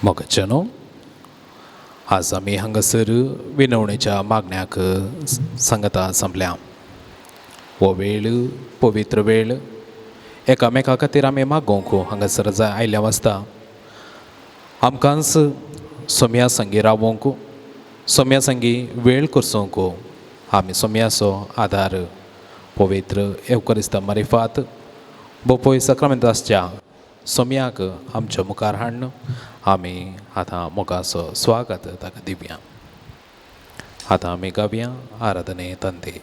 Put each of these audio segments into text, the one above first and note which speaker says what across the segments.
Speaker 1: मोगाच्यानो, आज आमी हांगासर विनवणेच्या मागण्याक सांगता संपल्या. हो वेळ पवित्र वेळ, एकामेका खातीर आमी मागोवंक हांगासर जाय आयल्या वाचता. आमकांच सोम्या संगी रावोंक, सोम्या संगी वेळ करचोंक आमी सोम्याचो आदार पवित्र एवकरिस्ता मारिफात बोपोय सक्रामेंतासच्या सोम्याक आमच्या मुखार हाडून आमी आतां मोगाचो स्वागत ताका दिवया. आतां आमी गावया आराधने तंदे.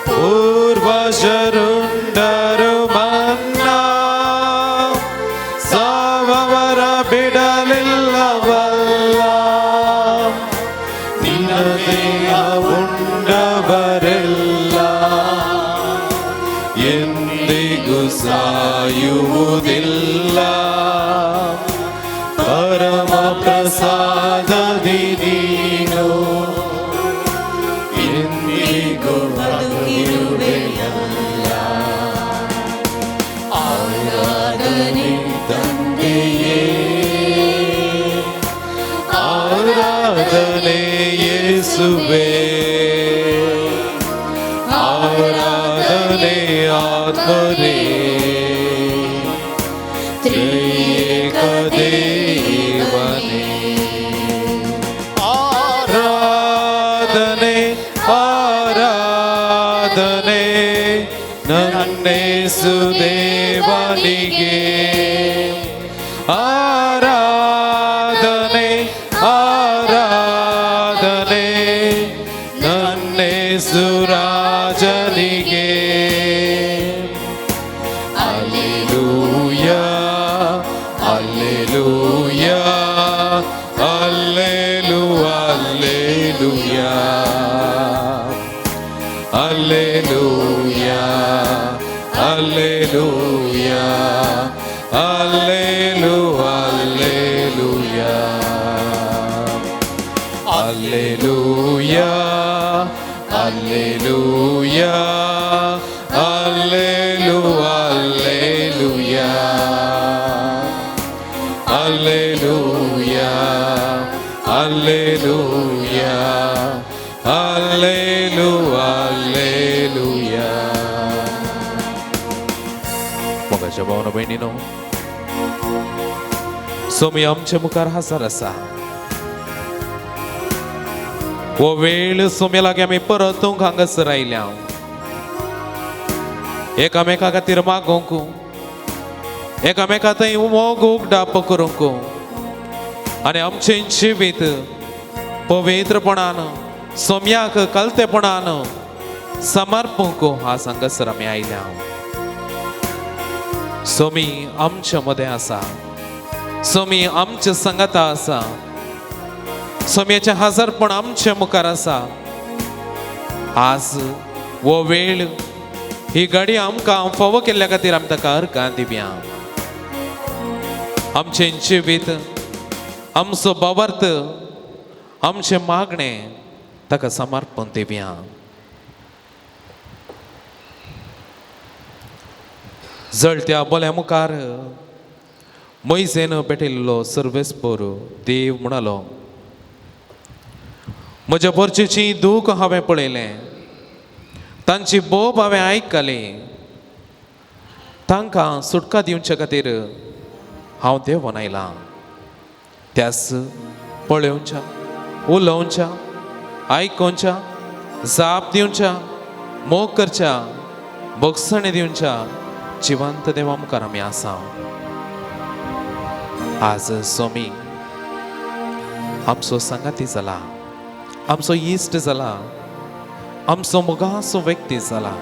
Speaker 2: ಪೂರ್ವಜರುಂಡರು ಮನ್ನ
Speaker 1: ಎಂದಿಗೂ ಸಾಯುವುದಿಲ್ಲ. ಪರಮ ಪ್ರಸಾದದಿ ನೀನು ಎಂದಿಗೂ ಬದುಕಿರುವೆಯಲ್ಲ. ಆರಾಧನೆ ತಂದೆಯೇ, ಆರಾಧನೆ ಯೇಸುವೆ, ಆರಾಧನೆ ಆತ್ಮರೇ, ತ್ರಿಯೇಕ ದೇವನೇ. ಆರಾಧನೆ, ಆರಾಧನೆ ನನ್ನೇಸು ದೇವನಿಗೆ. ಆರಾಧನೆ, ಆರಾಧನೆ ನನ್ನೇಸು ರಾಜನಿಗೆ. Alleluia, alleluia, ಅಲ್ಲೇಲು, alleluia, alleluia, alleluia, ಅಲ್ಲೇಲು, alleluia, alleluia, alleluia, ಅಲ್ಲೇಲು, alleluia, alleluia, alleluia, ಅಲ್ಲೇಲು, alleluia. मोगाच्या भावानो भयणीनो, सोमी आमच्या मुखार हजर आसा. हो वेळ सोम्या लागीं आमी परतूंक हांगासर आयल्या, एकामेका खातीर मागोवंक, एकामेका थंय मोग उगडाप करूंक आनी आमचें जिवीत पवित्रपणान सोम्याक कलतेपणान समर्पूंक आज हांगासर आमी आयल्या. सोमी आमच्या मदें आसा, सोमी आमच्या संगता आसा, सोम्याचें हजरपण आमच्या मुखार आसा. आज हो वेळ, ही घडी आमकां फावो केल्ल्या खातीर आमी ताका अर्गां दिवया. आमचें जिवीत, आमचो भावार्थ, आमचें मागणें ताका समर्पण दिवया. जळत्या बोल्या मुखार मोयजेन पेटयल्लो सर्वेस्पोर देव म्हणालो, म्हज्या पोरचेची दूख हांवें पळयलें, तांची बोब हांवें आयकली, तांकां सुटका दिवचे खातीर हांव देवोन आयलां. त्यास पळोवच्या, उलोवच्या, आयकोवच्या, जाप दिवच्या, मोग करच्या, भोगसणी दिवच्या जिवंत देवा मुखार आमी आसा. आज सोमी आमचो सांगाती जाला, आमचो इश्ट जाला, आमचो मोगाचो व्यक्ती जाला.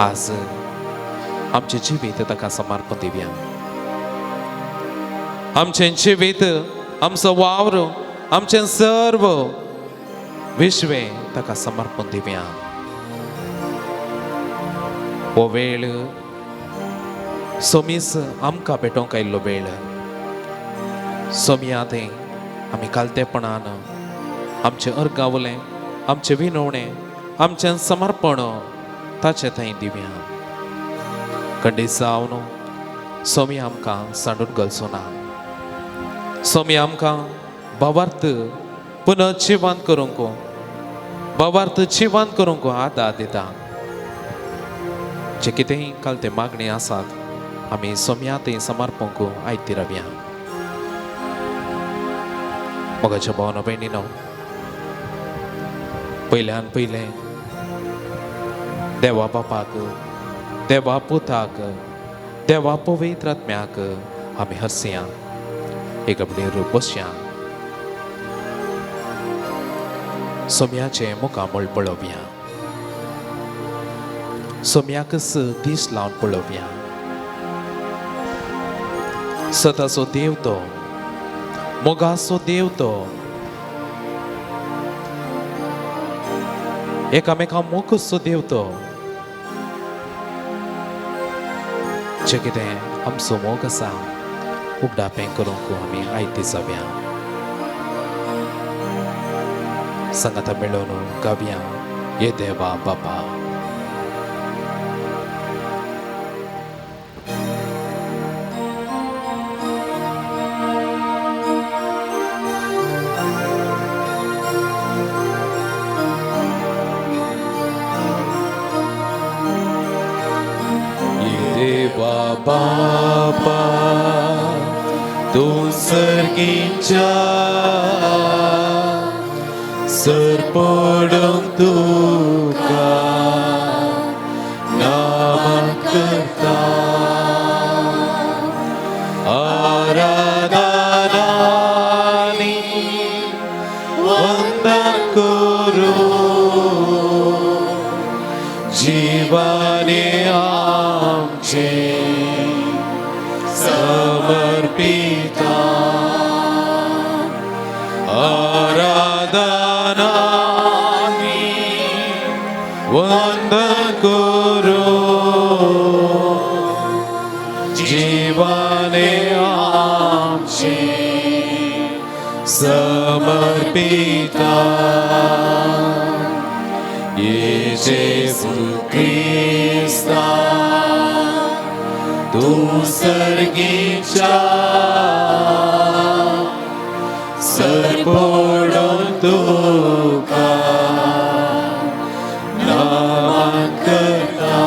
Speaker 1: आज आमचें जिवीत ताका समर्पण दिवया. आमचें जिवीत, आमचो वावर, आमचें सर्व विश्वें ताका समर्पण दिवया. हो वेळ सोमीस आमकां भेटोवंक आयिल्लो वेळ. सोमया थंय आमी कालतेपणान आमचें अर्गावलें, आमचें विनवणें, आमचें समर्पण ताचें थंय दिवया. खंडीत जावन सोमी आमकां सांडून घालचो ना. सोमी आमकां भावार्थ पुनः जिवंत करूंक, भावार्थ जिवंत करूंक आदार दिता. जे कितेंय काल ते मागणी आसात आमी सोम्या थंय समर्पूंक आयती रावया. मोगाच्या भावना भयणीनो, पयल्यान पयलें देवा बापाक, देवा पुताक, देवा पवित्र आत्म्याक आमी हरसया, एक आपणेर बसया, सोम्याचें मुखामळ पळोवया, सोम्याकच दीस लावन पळोवया. सताचो देव तो, मोगाचो देव तो, एकामेका मोगसो देव तो. जें कितें आमचो मोग आसा उगडापें करूंक आमी आयती जावया. सांगाता मेळोवन गावया, ये देवा बाबा. देवा बापा तूं सर्गीच्या सरपडूंक तुका नामन करता. आराधनानी वंदन करूं जीवाने आमचे समर्पिता. आराधनानी वंदन करूं जीवाने आमचे समर्पिता. ये जेजू क्रिस्ता तूं सर्गीच्या सरपडून तुका नामन करता.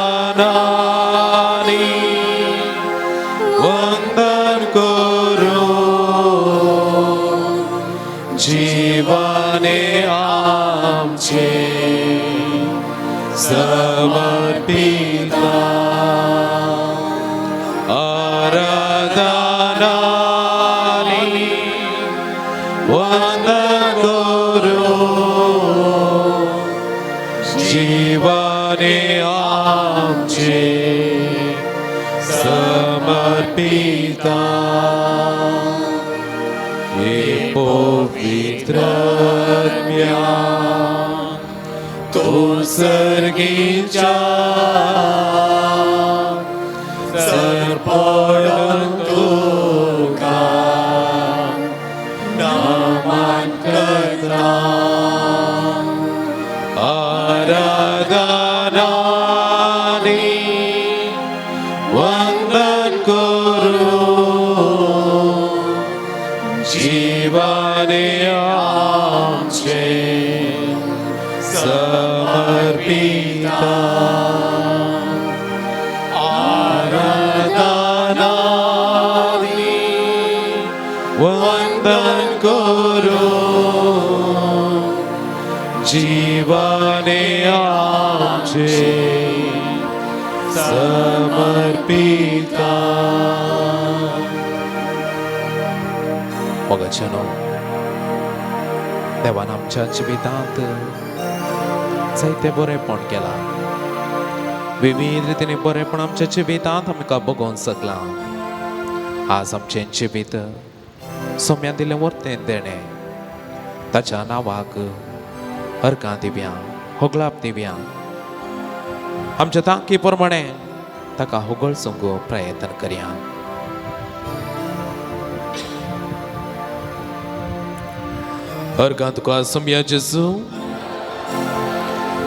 Speaker 1: आराधनानी वंदन करूं जीवाने आमचे समर्पिता. आराधनानी वंदन करूं जीवाने आमचे समर्पिता. हे पवित्र आत्म्या तूं सर्गीच्या सरपडून तुका नामन करता. आराधनानी वंदन करूं जीवाने आमचे समर्पिता. आराधनानी वंदन करूं जीवाने आमचे समर्पिता. मोगाच्यानो, देवान आमच्या जिवितांत जायते बरेपण केलां. विविध रितीने बरेपण आमच्या जिवितांत आमकां बगोवन सकलां. आज आमचें जिवीत सोम्यान दिलें वर्तें देणें ताच्या नांवाक अर्गां दिवया, होगळाप दिवया. आमच्या तांकी प्रमाणे ताका होगळसूंक प्रयत्न करया. अर्गां तुका सोम्या जेजू,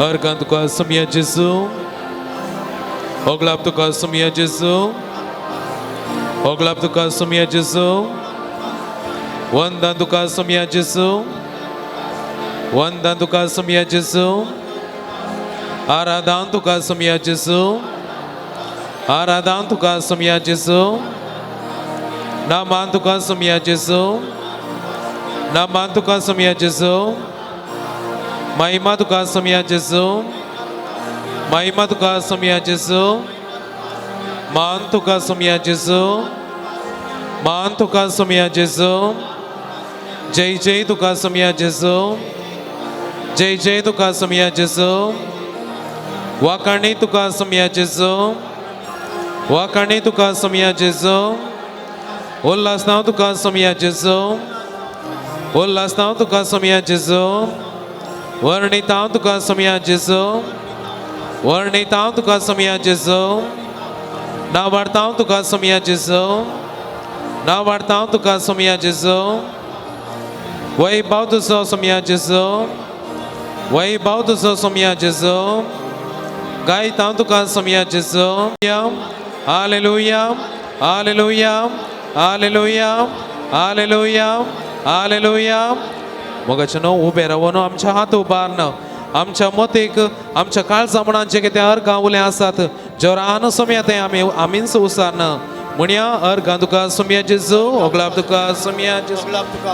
Speaker 1: अर्गां तुका सोम्या जेजू, होगळाप तुका सोम्या जेजू, होगळाप तुका सोम्या जेजू, वंदन तुका सोम्या जेजू, वंदन तुका सोम्या जेजू, आराधन तुका सोम्या जेजू, आराधन तुका सोम्या जेजू, नामान तुका सोम्या जेजू, नामान तुका सोम्या जेजू, महिमा तुका सोम्या जेजू, महिमा तुका सोम्या जेजू, मान तुका सोम्या जेजू, मान तुका सोम्या जेजू, जय जय तुका सोम्या जेजू, जय जय तुका सोम्या जेजू, वाकाणी तुका सोम्या जेजू, वाकाणी तुका सोम्या जेजू, उल्हास नांव तुका सोम्या जेजू, उल्हास नांव तुका सोम्या जेजू, वर्णित हांव तुका सोम्या जेजू, वर्णितांव तुका सोमया जेजू, नांव तुका सोमया जेजू, नांव तुका सोमया जेजू, वैभव तुजो सोमया जेजू, वैभव तुजो सोमया जेजू, गायतांव तुका सोमया जेजू. Hallelujah, hallelujah, hallelujah, hallelujah, hallelujah. मोगाचे न्हू उबे रावन आमच्या हात उबारन आमच्या मतीक आमच्या काळजा म्हणान जे कितें अर्गां उले आसात जोरान सोमया तें आमी आमीच उसारन म्हणया. अर्गां तुका सोमया जेजू, ओगलाब तुका सोमया जेजू,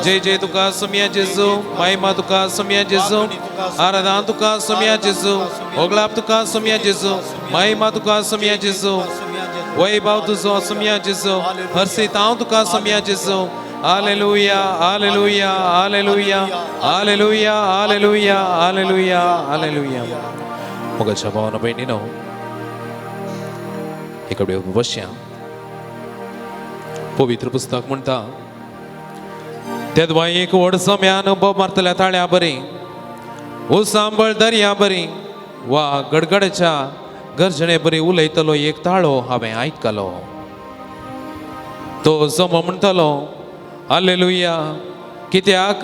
Speaker 1: जय जय तुका सोमया जेजू, मायमा तुका सोमया जेजू, आराधना तुका सोमया जेजू, ओगलाब तुका सोमया जेजू, मायमा तुका सोमया जेजू, वैभव तुजो सोमया जेजू, हर्षित हांव तुका सोमया जेजू. Hallelujah, hallelujah, hallelujah, hallelujah, hallelujah, hallelujah, hallelujah. मोगाच्या भावानो भयणीनो, एकडे बसया. पवित्र पुस्तक म्हणटा, तेदवा एक व्हड सम्यान बोब मारतल्या ताळ्या बरी, उसांबळ दर्या बरी वा गडगडच्या गर्जणे बरी उलयतलो एक ताळो हांवें आयकलो. तो जमो म्हणटलो, हालेलुया, कित्याक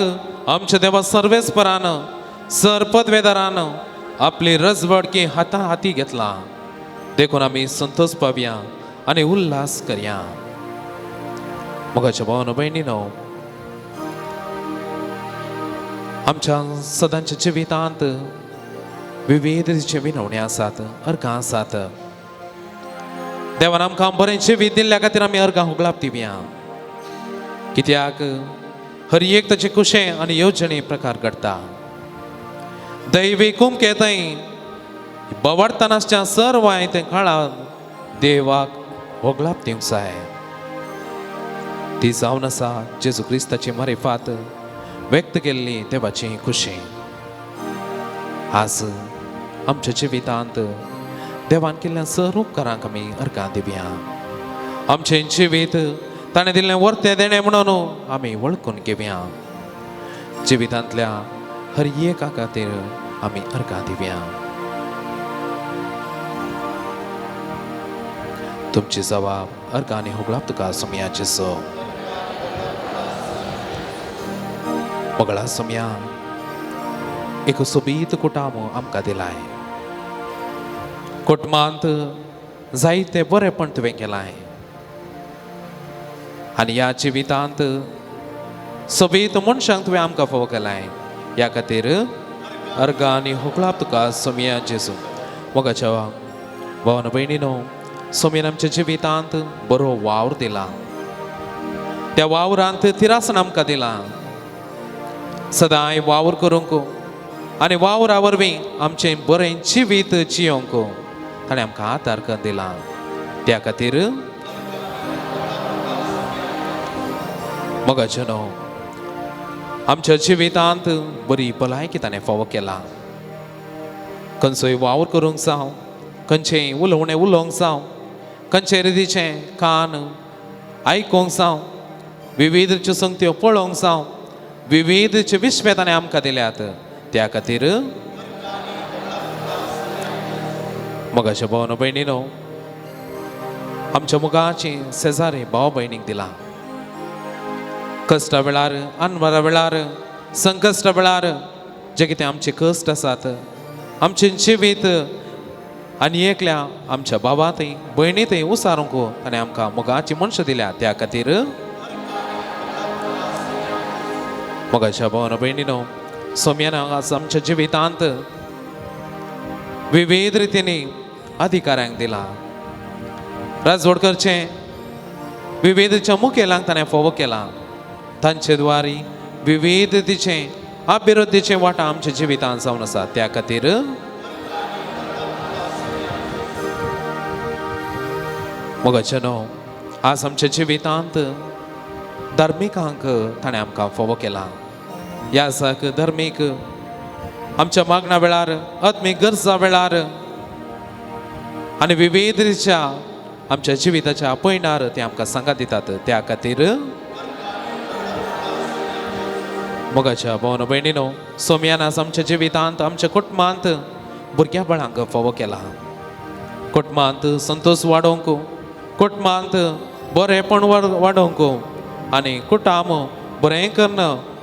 Speaker 1: आमच्या देवा सर्वेस्परान सर पदवेदारान आपली रजवडकी हाता हाती घेतला, देखून आमी संतोष पावया आनी उल्हास करया. मोगाच्या भावानो भयणीनो, आमच्या सदांच्या जिवितांत विविध विनवणी आसात, अर्गां आसात. देवान आमकां बरें जिवीत दिल्ल्या खातीर आमी अर्गां हुगलाप दिवया, कित्याक हर एक ताचे कुशें आनी येवजणे प्रकार घडटा. दैवी कुमके थंय बवडतानासच्या सर्वांय तें काळां देवाक होगलाप दिवंक जाय. ती जावन आसा जेजू क्रिस्ताची मारिफात व्यक्त केल्ली देवाची खुशी. आज आमच्या जिवितांत देवान केल्ल्या सर उपकारांक आमी अर्गां दिवया. आमचें जिवीत ताणें दिल्लें वर्तें देणें म्हणून आमी वळखून घेवया. जिवितांतल्या हर एका खातीर आमी अर्गां दिवया. तुमची जबाब अर्गां आनी हुगळाप तुका सोमया जेजू. मोगळा सोमया एक सोबीत कुटाम आमकां दिलाय. कुटुंबांत जायते बरेपण तुवें केलाय आनी ह्या जिवितांत सोबीत मनशांक तुवें आमकां फावो केलाय. ह्या खातीर अर्गां आनी हुकळाप तुका सोमया जेजू. मोगाच्या भावान भयणीनो, सोमयान आमच्या जिवितांत बरो वावर दिला. त्या वावरांत तिरासन आमकां दिला. सदांय वावर करूंक आनी वावरा वरवीं आमचें बरें जिवीत जियोंक ताणें आमकां आदार करून दिला. त्या खातीर मोगाचे न्हू, आमच्या जिवितांत बरी भलायकी ताणें फावो केला. खंयचोय वावर करूंक जावं, खंयचेंय उलोवणें उलोवंक जावं, खंयचे रितीचें कान आयकूंक जावं, विविधच्यो संगत्यो पळोवंक जावं, विविधचे विश्वे ताणें आमकां दिल्यात. त्या खातीर मोगाच्या भावानो भयणीनो, आमच्या मुगाची शेजारी भाव भयणीक दिला. कश्टा वेळार, अनवरा वेळार, संकश्टा वेळार जे कितें आमचे कश्ट आसात, आमचें जिवीत आनी एकल्या आमच्या भावा थंय भयणी थंय उसारूंक ताणें आमकां मोगाची मनशां दिल्या. त्या खातीर मोगाच्या भावानो भयणीनो, सोमयान आज आमच्या जिवितांत विविध रितींनी अधिकाऱ्यांक दिला. राजवड करचें विविधच्या मुखेलांक ताणें फावो केला. तांचे द्वारी विविधतेचें अभिवृद्धीचें वांटा आमच्या जिवितांत जावन आसा. त्या खातीर मोगाचे न्हू, आज आमच्या जिवितांत धार्मिकांक ताणें आमकां फावो केला. याजक धर्मीक आमच्या मागण्या वेळार, आत्मीक गरजा वेळार आनी विविध रितीच्या आमच्या जिविताच्या पयणार ते आमकां सांगात दितात. त्या खातीर मोगाच्या भावानो भयणीनो, सोमयान आज आमच्या जिवितांत आमच्या कुटुंबांत भुरग्या बाळांक फावो केला. कुटुंबांत संतोश वाडोवंक, कुटुंबांत बरेंपण वाडोवंक आनी कुटुंब बरें करून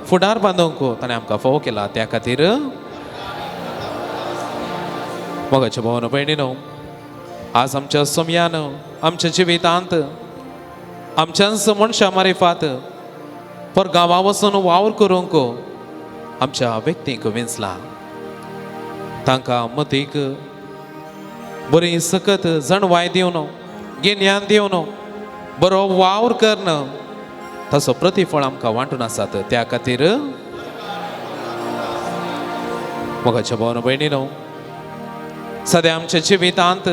Speaker 1: फुडार बांदोवंक ताणें आमकां फावो केला. त्या खातीर मोगाच्या भावानो भयणीनो, आज आमच्या सोमयान आमच्या जिवितांत आमच्याच मनशां मारिफात पर गांवा वचून वावर करूंक आमच्या व्यक्तींक विंचला. तांकां मतीक बरी सकत जणवाय दिवन, गिन्यान दिवन बरो वावर करून ताचो प्रतिफळ आमकां वांटून आसात. त्या खातीर मोगाच्या भावानो भयणीनो, सद्या आमच्या जिवितांत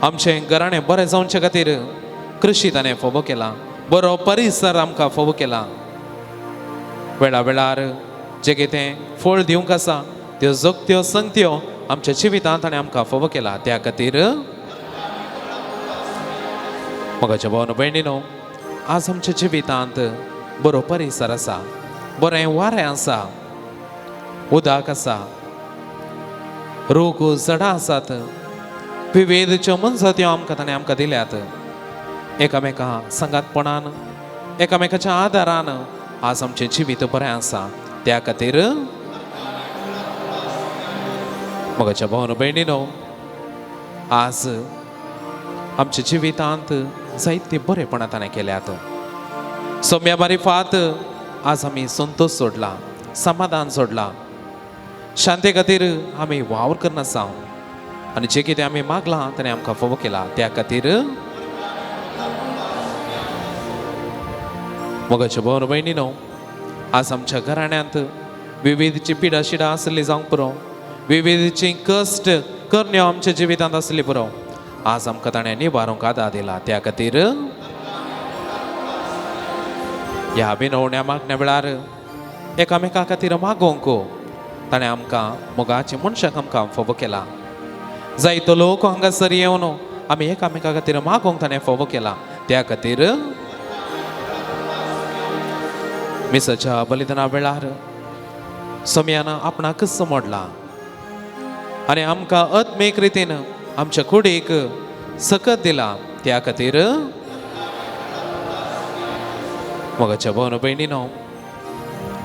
Speaker 1: आमचें घराणें बरें जावचे खातीर कृशी ताणें फोबो केला, बरो परिसर आमकां फोबो केला. वेळा वेळार जें कितें फळ दिवंक आसा त्यो जोगत्यो संगत्यो आमच्या जिवितांत ताणें आमकां फोबो केला. त्या खातीर मोगाच्या भावानो भयणीनो, आज आमच्या जिवितांत बरो परिसर आसा, बरें वारें आसा, उदक आसा, रूख झाडां आसात, विविधच्यो मनजात्यो आमकां ताणें आमकां दिल्यात. एकामेका सांगातपणान एकामेकाच्या आदारान आज आमचें जिवीत बरें आसा. त्या खातीर मोगाच्या भावानो भयणीनो, आज आमच्या जिवितांत जायते बरेपणां ताणें केल्यात. सोम्या मारिफात आज आमी संतोश सोडला, समाधान सोडला, शांते खातीर आमी वावर करना आनी जें कितें आमी मागलां ताणें आमकां फावो केला. त्या खातीर मोगाच्या भावानो भयणीनो, आज आमच्या घराण्यांत विविधची पिडाशिडां आसली जावंक पुरो, विविधची कश्ट करण्यो आमच्या जिवितांत आसली पुरो, आज आमकां ताणें निवारूंक आदार दिला. त्या खातीर ह्या विनवण्या मागण्या वेळार एकामेका खातीर मागोवंक ताणें आमकां मोगाचे मनशाक आमकां फावो केला. जायतो लोक हांगासर येवन आमी एकामेका खातीर मागोवंक ताणें फावो केला. त्या खातीर मिसाच्या बलिदाना वेळार सोम्यान आपणाकच मोडला आनी आमकां आत्मीक रितीन आमच्या कुडीक सकत दिला. त्या खातीर मोगाच्या भावानो भयणीनो,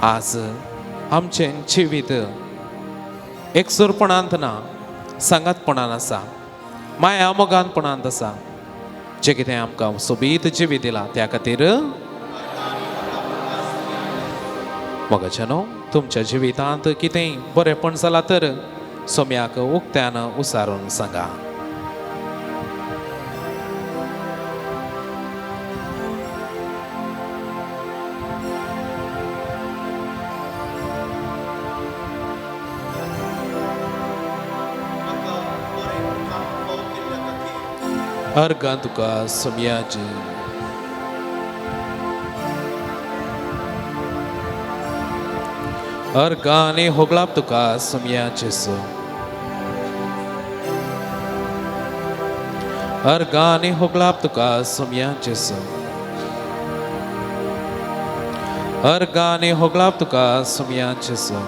Speaker 1: आज आमचें जिवीत एकसुरपणांत ना, सांगातपणान आसा, माया मोगानपणांत आसा. जें कितें आमकां सोबीत जिवीत दिला. त्या खातीर मोगाच्या न्हू, तुमच्या जिवितांत कितेंय बरेंपण जालां तर सोम्याक उक्त्यान उसारून सांगा.
Speaker 2: म्हाका बरें काम फावो केल्ल्या खातीर
Speaker 1: अर्गां तुका सोम्याची. अर्गां आनी होगळाप तुका सोम्याचे सो. अर्गां आनी होगळाप तुका सोम्याचे सो. अर्गां आनी होगळाप तुका सोम्याचे सो.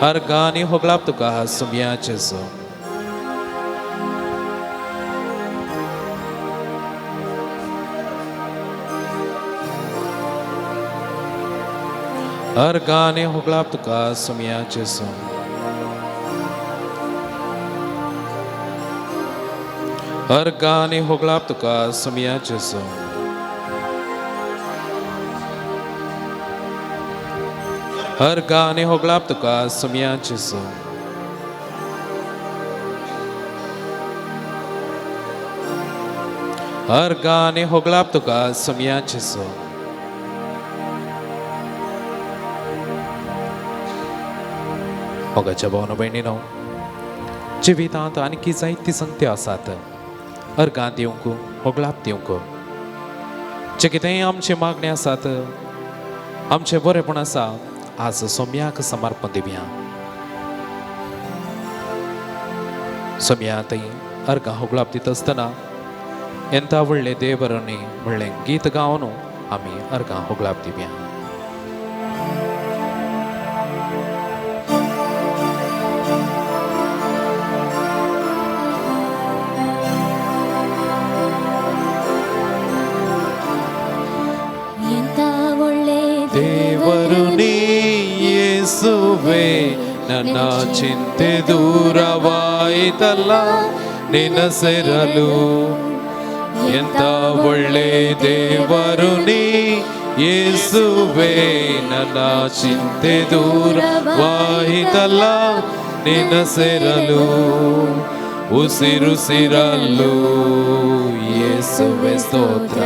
Speaker 1: अर्गां आनी होगळाप तुका सोम्याचे सो. अर्गां आनी होगळाप तुका सोम्याचे सो. अर्गां आनी होगळाप तुका सोम्याचे सो. अर्गां आनी होगळाप तुका सोम्याचे सो. अर्गां आनी होगळाप तुका सोम्याचे सो. मोगाच्या भावानो भयणीनो, जिवितांत आनीक जायती संगत्यो आसात अर्गां दिवंक, होगळाप दिवंक. जे कितेंय आमचे मागणे आसात, आमचें बरेंपण आसा, आज सोम्याक समर्पण दिवया. सोम्या थंय अर्गां होगळाप दिता आसतना एंता व्हडलें देवरणी म्हणलें गीत गावन आमी अर्गां होगळाप दिवया. ದೇವರು ನೀ ಯೇಸುವೆ, ನನ್ನ ಚಿಂತೆ ದೂರವಾಯಿತಲ್ಲ ನಿನ್ನ ಸೇರಲು. ಎಂತ ಒಳ್ಳೆ ದೇವರು ನೀ ಯೇಸುವೆ, ನನ್ನ ಚಿಂತೆ ದೂರವಾಯಿತಲ್ಲ ನಿನ್ನ ಸೇರಲು. ಉಸಿರುಸಿರಲು ಯೇಸುವೆ ಸ್ತೋತ್ರ,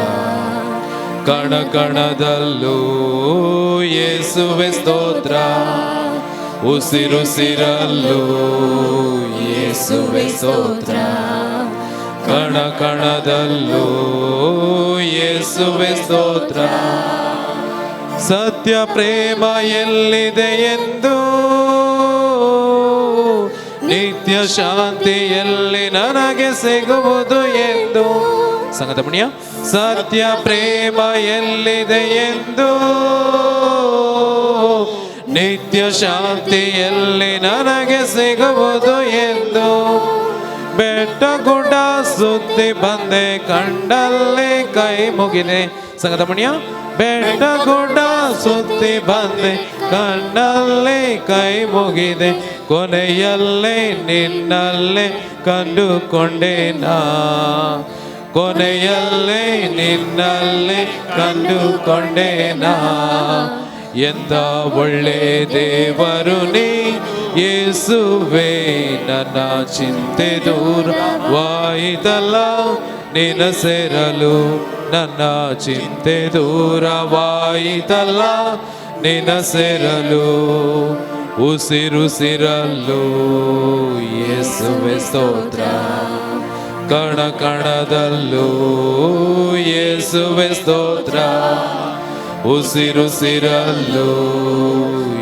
Speaker 1: ಕಣ ಕಣದಲ್ಲೂ ಯೇಸುವೆ ಸ್ತೋತ್ರ. ಉಸಿರುಸಿರಲ್ಲೂ ಯೇಸುವೆ ಸ್ತೋತ್ರ, ಕಣ ಕಣದಲ್ಲೂ ಯೇಸುವೆ ಸ್ತೋತ್ರ. ಸತ್ಯ ಪ್ರೇಮ ಎಲ್ಲಿದೆ ಎಂದು, ನಿತ್ಯ ಶಾಂತಿ ಎಲ್ಲಿ ನನಗೆ ಸಿಗುವುದು ಎಂದು. ಸಂಗತ ಪುಣ್ಯ. ಸತ್ಯ ಪ್ರೇಮ ಎಲ್ಲಿದೆ ಎಂದು, ನಿತ್ಯ ಶಾಂತಿ ಎಲ್ಲಿ ನನಗೆ ಸಿಗುವುದು ಎಂದು. ಬೆಟ್ಟ ಗುಡ್ಡ ಸುತ್ತಿ ಬಂದೆ, ಕಂಡಲ್ಲೇ ಕೈ ಮುಗಿದೆ. ಸಂಗತ ಪುಣ್ಯ. ಬೆಟ್ಟ ಗುಡ್ಡ ಸುತ್ತಿ ಬಂದೆ, ಕಣ್ಣಲ್ಲೇ ಕೈ ಮುಗಿದೆ, ಕೊನೆಯಲ್ಲೇ ನಿನ್ನಲ್ಲೇ ಕಂಡುಕೊಂಡೆ ನಾ, ಕೊನೆಯಲ್ಲೇ ನಿನ್ನಲ್ಲೇ ಕಂಡುಕೊಂಡೆ ನಾ. ಎಂತ ಒಳ್ಳೆ ದೇವರು ನೀ ಯೇಸುವೆ, ನನ್ನ ಚಿಂತೆ ದೂರವಾಯಿತಲ್ಲ ನಿನ್ನ ಸೇರಲು. ನನ್ನ ಚಿಂತೆ ದೂರವಾಯಿತಲ್ಲ ನಿನ್ನ ಸೇರಲು. ಉಸಿರುಸಿರಲ್ಲೂ ಯೇಸುವೆ ಸ್ತೋತ್ರ, ಕಣ ಕಣದಲ್ಲೂ ಯೇಸುವೆ ಸ್ತೋತ್ರ. ಉಸಿರುಸಿರಲ್ಲೂ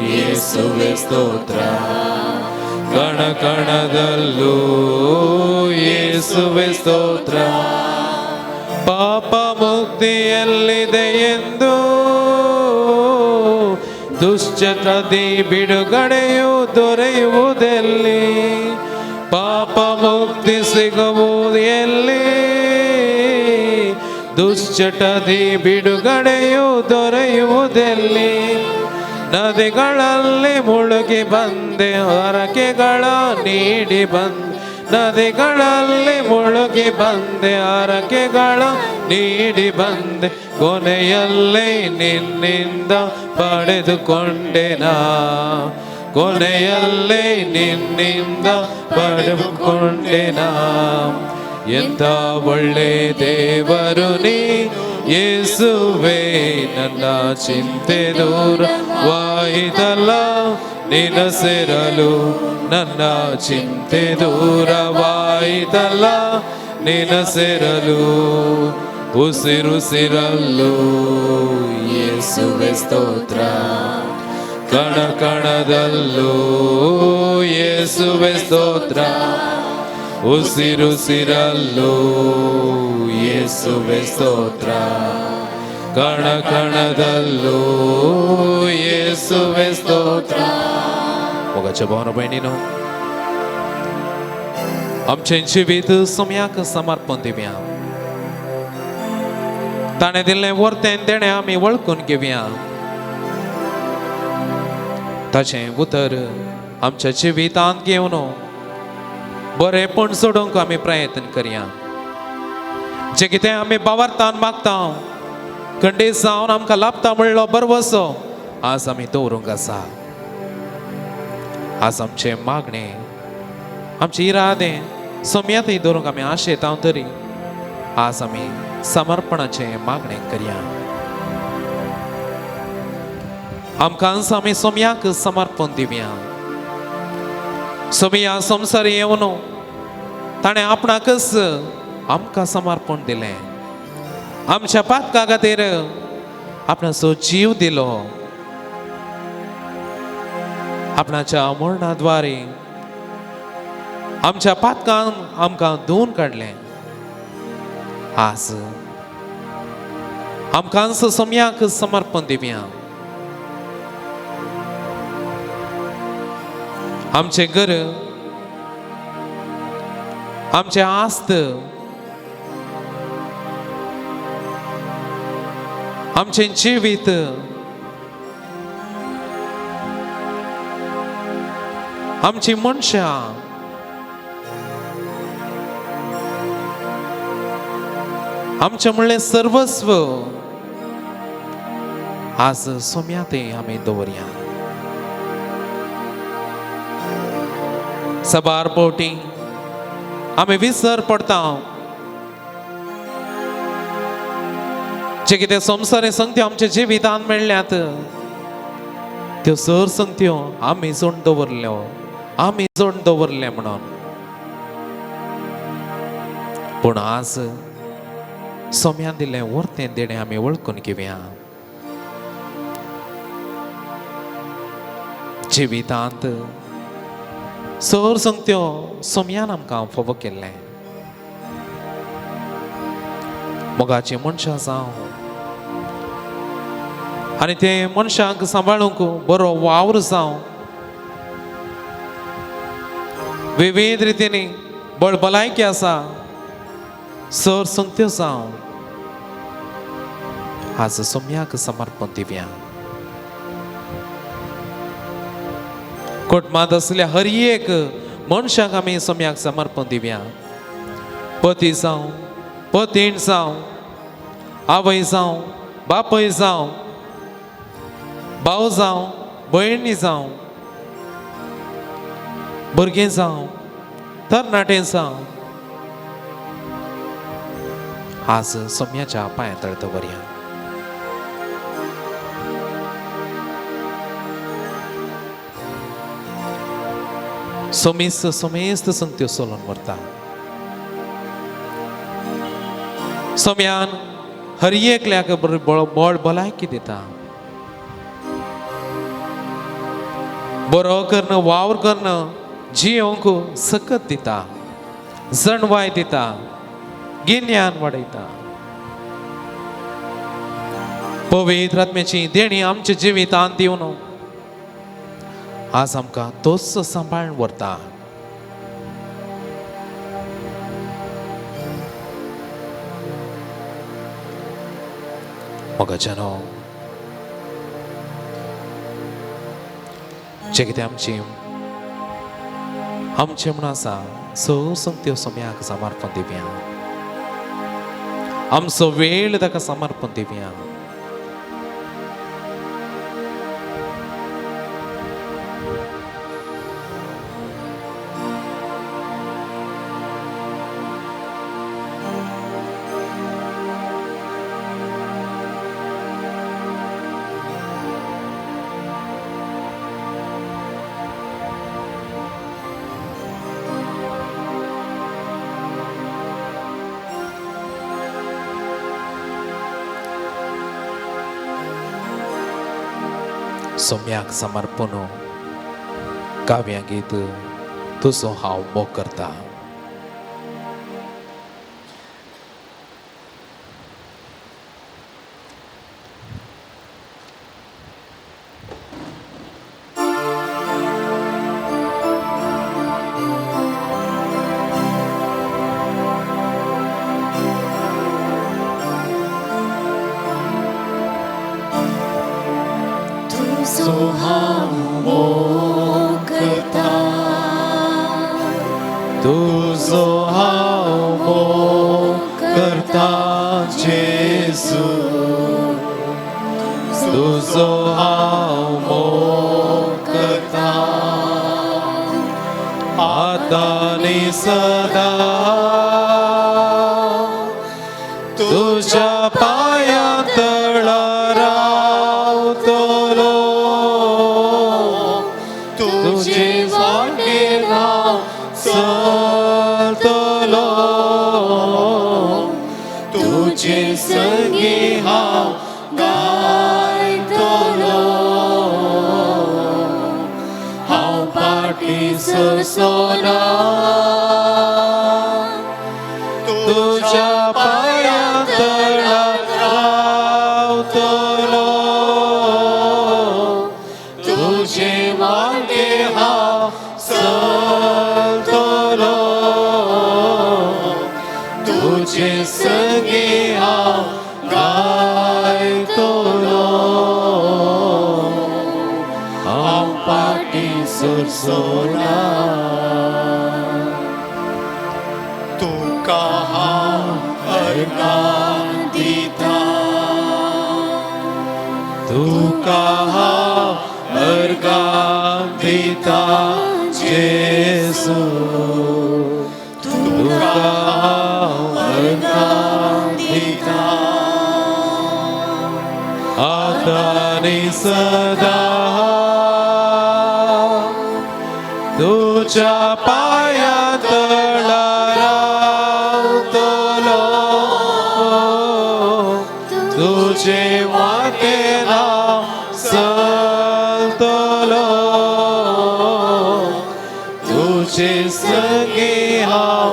Speaker 1: ಯೇಸುವೆ ಸ್ತೋತ್ರ, ಕಣ ಕಣದಲ್ಲೂ ಯೇಸುವೆ ಸ್ತೋತ್ರ. ಪಾಪ ಮುಕ್ತಿಯಲ್ಲಿದೆ ಎಂದು, ದುಶ್ಚಟದಿ ಬಿಡುಗಡೆಯು ದೊರೆಯುವುದೆಲ್ಲಿ? ಪಾಪ ಮುಕ್ತಿ ಸಿಗುವುದು ಎಲ್ಲಿ? ದುಶ್ಚಟದಿ ಬಿಡುಗಡೆಯು ದೊರೆಯುವುದೆಲ್ಲಿ? ನದಿಗಳಲ್ಲಿ ಮುಳುಗಿ ಬಂದೆ, ಹರಕೆಗಳ ನೀಡಿ ಬಂದೆ. ನದಿಗಳಲ್ಲಿ ಮುಳುಗಿ ಬಂದೆ, ಹರಕೆಗಳ ನೀಡಿ ಬಂದೆ. ಕೊನೆಯಲ್ಲೇ ನಿನ್ನಿಂದ ಪಡೆದುಕೊಂಡೆನಾ, ಕೊನೆಯಲ್ಲೇ ನಿನ್ನಿಂದ ಪಡೆದುಕೊಂಡೆನಾ. ಎಂಥ ಒಳ್ಳೆ ದೇವರು ನೀ ಯೇಸುವೆ, ನನ್ನ ಚಿಂತೆ ದೂರವಾಯಿತಲ್ಲ ನಿನ್ನ ಸೇರಲು. ನನ್ನ ಚಿಂತೆ ದೂರವಾಯಿತಲ್ಲ ನಿನ್ನ ಸೇರಲು. ಉಸಿರುಸಿರಲ್ಲೂ ಯೇಸುವೆ ಸ್ತೋತ್ರ, ಕಣ ಕಣದಲ್ಲೂ ಯೇಸುವೆ ಸ್ತೋತ್ರ. ಉಸಿರುಸಿರಲ್ಲೂ ಯೇಸುವೆ ಸ್ತೋತ್ರ, ಕಣ ಕಣದಲ್ಲೂ ಯೇಸುವೆ ಸ್ತೋತ್ರ. मोगाच्या भावानो भयणीनो, आमचें जिवीत सोम्याक समर्पण दिवया. ताणें दिल्लें वर्तें देणें आमी वळखून घेवया. ताचें उतर आमच्या जिवितांत घेवन बरेंपण सोडूंक आमी प्रयत्न करया. जें कितें आमी बावार्थान मागता, खंडीत जावन आमकां लाभता म्हणलो बरवसो आज आमी दवरूंक आसा. आज आमचें मागणें, आमचे इरादे सोम्यातय दवरूंक आमी आशेता तरी आज आमी समर्पणाचें मागणें करया. आमकां आमी सोम्याक समर्पण दिवया. सोमिया संवसार येवन ताणें आपणाकच आमकां समर्पण दिलें. आमच्या पातका खातीर आपणाचो जीव दिलो. आपणाच्या मरणाद्वारे आमच्या पातकान आमकां धुवन काडलें. आज आमकांच सोम्याक समर्पण दिवया. आमचें घर, आमचें आस्त, आमचें जिवीत, आमची मनशां, आमचें म्हणलें सर्वस्व आज सोम्या तें आमी दवरया. सबार पावटी आमी विसर पडटा जे कितें संवसारी संगत्यो आमच्या जिवितांत मेळ्ळ्यात त्यो सर संगत्यो आमी जोड दवरल्यो, आमी जोड दवरले म्हणून. पूण आज सोम्यान दिलें वर्तें देणें आमी वळखून घेवया. जिवितांत सर संगत्यो सोम्यान आमकां फावो केल्लें. मोगाची मनशां जावं आनी ते मनशांक सांबाळूंक बरो वावर जावं, विविध रितींनी बळ भलायकी आसा सर संगत्यो जावं, आज सोम्याक समर्पण दिवया. कुटुंबांत आसल्या हर एक मनशाक आमी सोम्याक समर्पण दिवया. पती जावं, पतीण जावं, आवय जावं, बापूय जावं, भाव जावं, भयणी जावं, भुरगें जावं, तरणाटे जावं, आज सोम्याच्या पांया तळ दवरया. सोमेस्त सोमेस्त संगत्यो सोलून व्हरता. सोम्यान हर एकल्याक बळ भलायकी दिता. बरो करून वावर करून जियोंक सकत दिता, जणवाय दिता, गिन्यान वाडयता. पवित्र आत्म्याची देणी आमच्या जिवितांत दिवन आज आमकां तोच सांबाळून व्हरता. मोगाच्यानो, जें कितें आमची आमचें म्हूण आसा स संगत्यो सोम्याक समर्पण दिवया. आमचो वेळ ताका समर्पण दिवया. सोम्याक समर्पण काव्या गीत तुजो हांव मोग करता. तुजो हांव मोग करता जेजू, तुजो हांव मोग करता आतां आनी सदां तुज्या पांयां तळा रावतलो, तुजे वाटेन हांव चलतलो, तुजे संगी हांव गायतलो, हांव फाटीं सरचोना तुज्या पांयां तळा सरसोना.
Speaker 2: तुका हांव अर्गां दिता.
Speaker 1: तुका हांव अर्गां दिता जेजू, तुका हांव अर्गां दिता. आतां आनी सदां तुज्या पांया तळा रावतलो, तुजे वाटेन हांव चलतलो, तुजे संगी हांव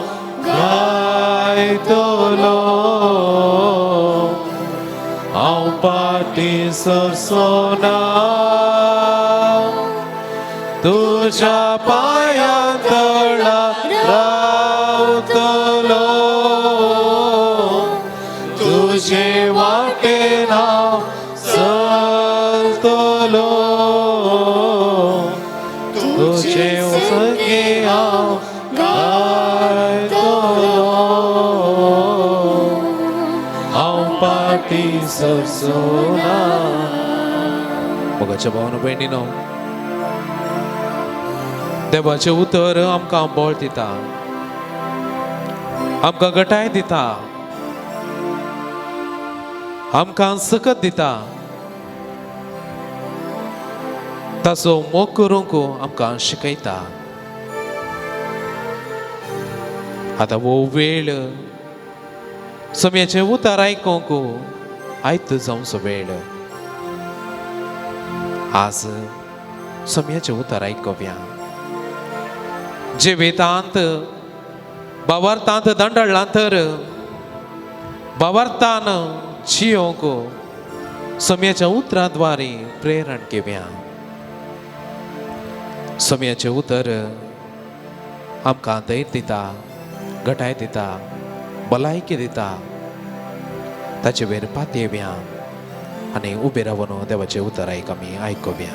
Speaker 1: गायतलो. हांव फाटीं सरसोना, तुज्या पांया तळा रावतलो, तुजे वाटेन हांव चलतलो, तुजे संगी हांव गायतलो. हांव फाटीं सरसोना. मोगाच्या भावानो भयणीनो, देवाचें उतर आमकां बळ दिता, आमकां गटाय दिता, आमकां सकत दिता. ताचो मोग करूंक आमकां शिकयता. आतां हो वेळ समयाचें उतर आयकूंक आयत जावचो वेळ. आज समयाचें उतर आयकुया. जिवितांत बावार्थांत दंडळ्ळां तर बावार्थान जियोंक समयाच्या उतरां द्वारे प्रेरण घेवया. समयाचें उतर आमकां धैर्य दिता, घटाय दिता, भलायकी दिता. ताचे वयर पातयेवया आनी उबे रावन देवाचें उतर आयक आमी आयकुया.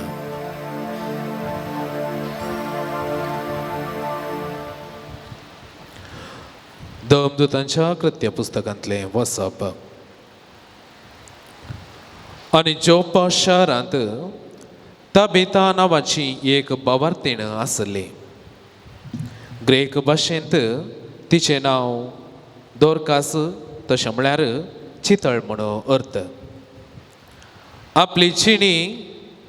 Speaker 1: दमदूतांच्या कृत्य पुस्तकांतलें वसप. आनी जोप्पा शारांत तबिता नांवाची एक बावार्तीण आसली. ग्रेक भाशेंत तिचें नांव दोरकास, तशें म्हळ्यार चितळ म्हण अर्थ. आपली जिणी,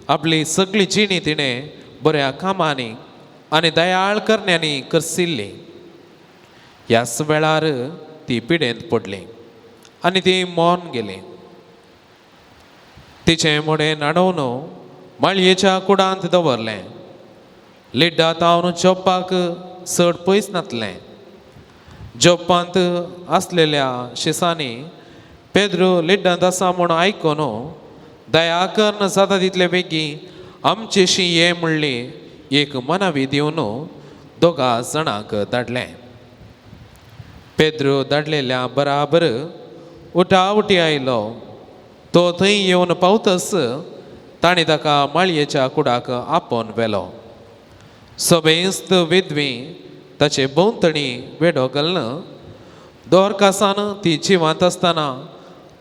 Speaker 1: आपली सगळी जिणी तिणें बऱ्या कामांनी आनी दयाळ करण्यांनी करसिल्ली. ह्याच वेळार ती पिडेंत पडली आनी ती मौन गेली. तिचें मडें न्हाणोवन माळयेच्या कुडांत दवरलें. लिड्डा तावन जोप्पाक चड पयस नातलें. जोप्पांत आसलेल्या शिसांनी पेद्रू लिड्डांत आसा म्हूण आयकून दया करून जाता तितले बेगीन आमचेशी ये म्हणली एक मनावी दिवन दोगा जाणांक धाडलें. पेद्रू धाडलेल्या बराबर उठाउटी आयलो. तो थंय येवन पावतच ताणें ताका माळयेच्या कुडाक आपोवन व्हेलो. समेस्त विधवी ताचे भोंवतणी वेडो घालून दोरकासान ती जिवांत आसतना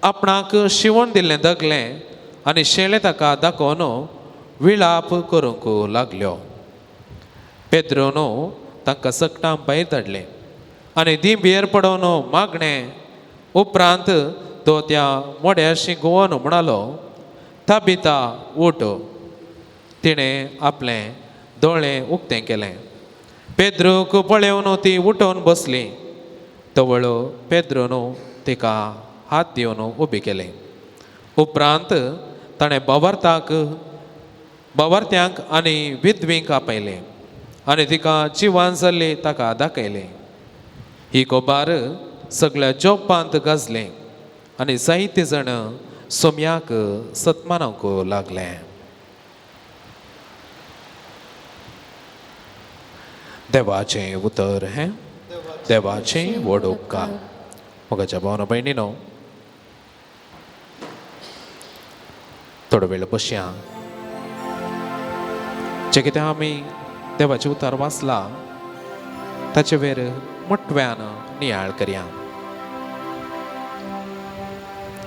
Speaker 1: आपणाक शिवण दिल्लें दगलें आनी शेळें ताका दाखोवन विळाप करूंक लागल्यो. पेद्रोन तांकां सकटां भायर धाडलें आनी दी बियर पडोवन मागणें. उपरांत तो त्या मोड्याशी गोवन म्हणालो, ताबिता उठ. तिणें आपलें दोळे उक्तें केलें. पेद्रूक पळोवन ती उठोवन बसली. तवळ पेद्रोन तिका हात दिवन उबी केलें. उपरांत ताणें बावार्थ्यांक आनी विधवींक आपयलें आनी तिका जिवान जाल्ली ताका दाखयलें. ही गोबार सगळ्या जोपांत गाजलें आनी जायते जाण सोम्याक सत्मानाक लागले. देवाचें उतर हें देवाचें व्हड उपकार. मोगाच्या भावना भयणीनो, थोडो वेळ बसया. जें कितें आमी देवाचें उतार वाचला ताचे वेर मोटव्यान नियाळ करया.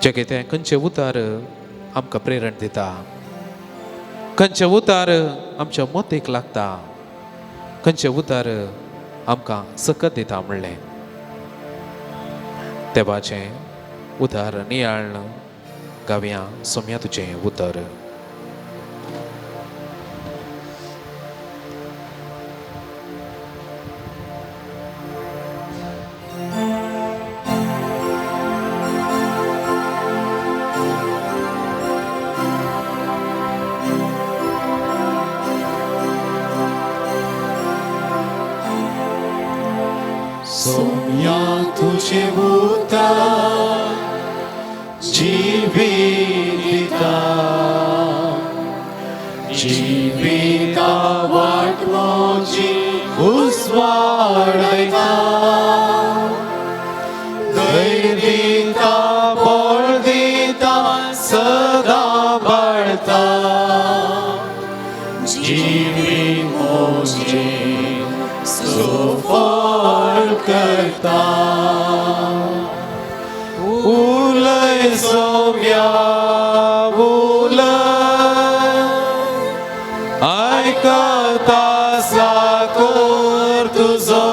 Speaker 1: जें कितें खंयचें उतार आमकां प्रेरण दिता, खंयचें उतार आमच्या मतीक लागता, खंयचें उतार आमकां सकत दिता म्हणलें देवाचें उतार नियाळ गावया. सोम्या तुजें उतर.
Speaker 2: सोम्या तुझे उतर जिविता, जिविता वाट मोजी उजवाडयता, धैर्य दिता, बळ दिता, सदां बाळता, जिवी मोजी सुफळ करता. उलय सोम्या उलय, आयकता साकोर तुजो,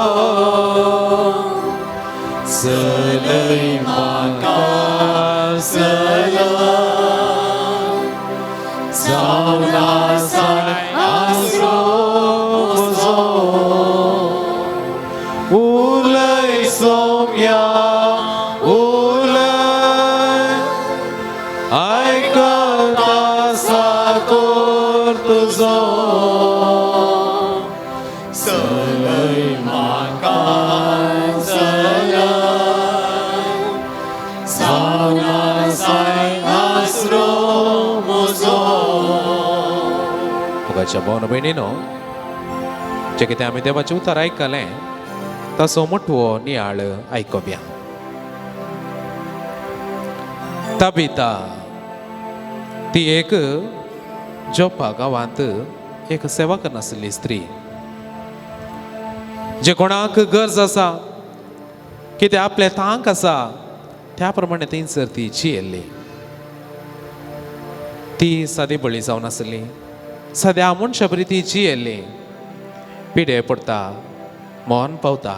Speaker 2: चलय म्हाका चलय, जावन आसाय आसरो म्हजो. उलय सोम्या उलय, आयकता साकोर तुजो, चलय म्हाका चलय, जावन आसाय आसरो म्हजो.
Speaker 1: मोगाच्या भावन भयणीनो, जें कितें आमी देवाचें उतर आयकलें ताचो मोटवो नियाळ आयकोया. तबिता ती एक जोपा गांवांत एक सेवा करनासली स्त्री, जे कोणाक गरज आसा, कितें आपलें तांक आसा त्या प्रमाणे थंयसर ती जियेल्ली. ती सादी बळी जावन आसली, साद्या मनशा बरी ती जियेल्ली. पिडे पडटा, मोन पावता,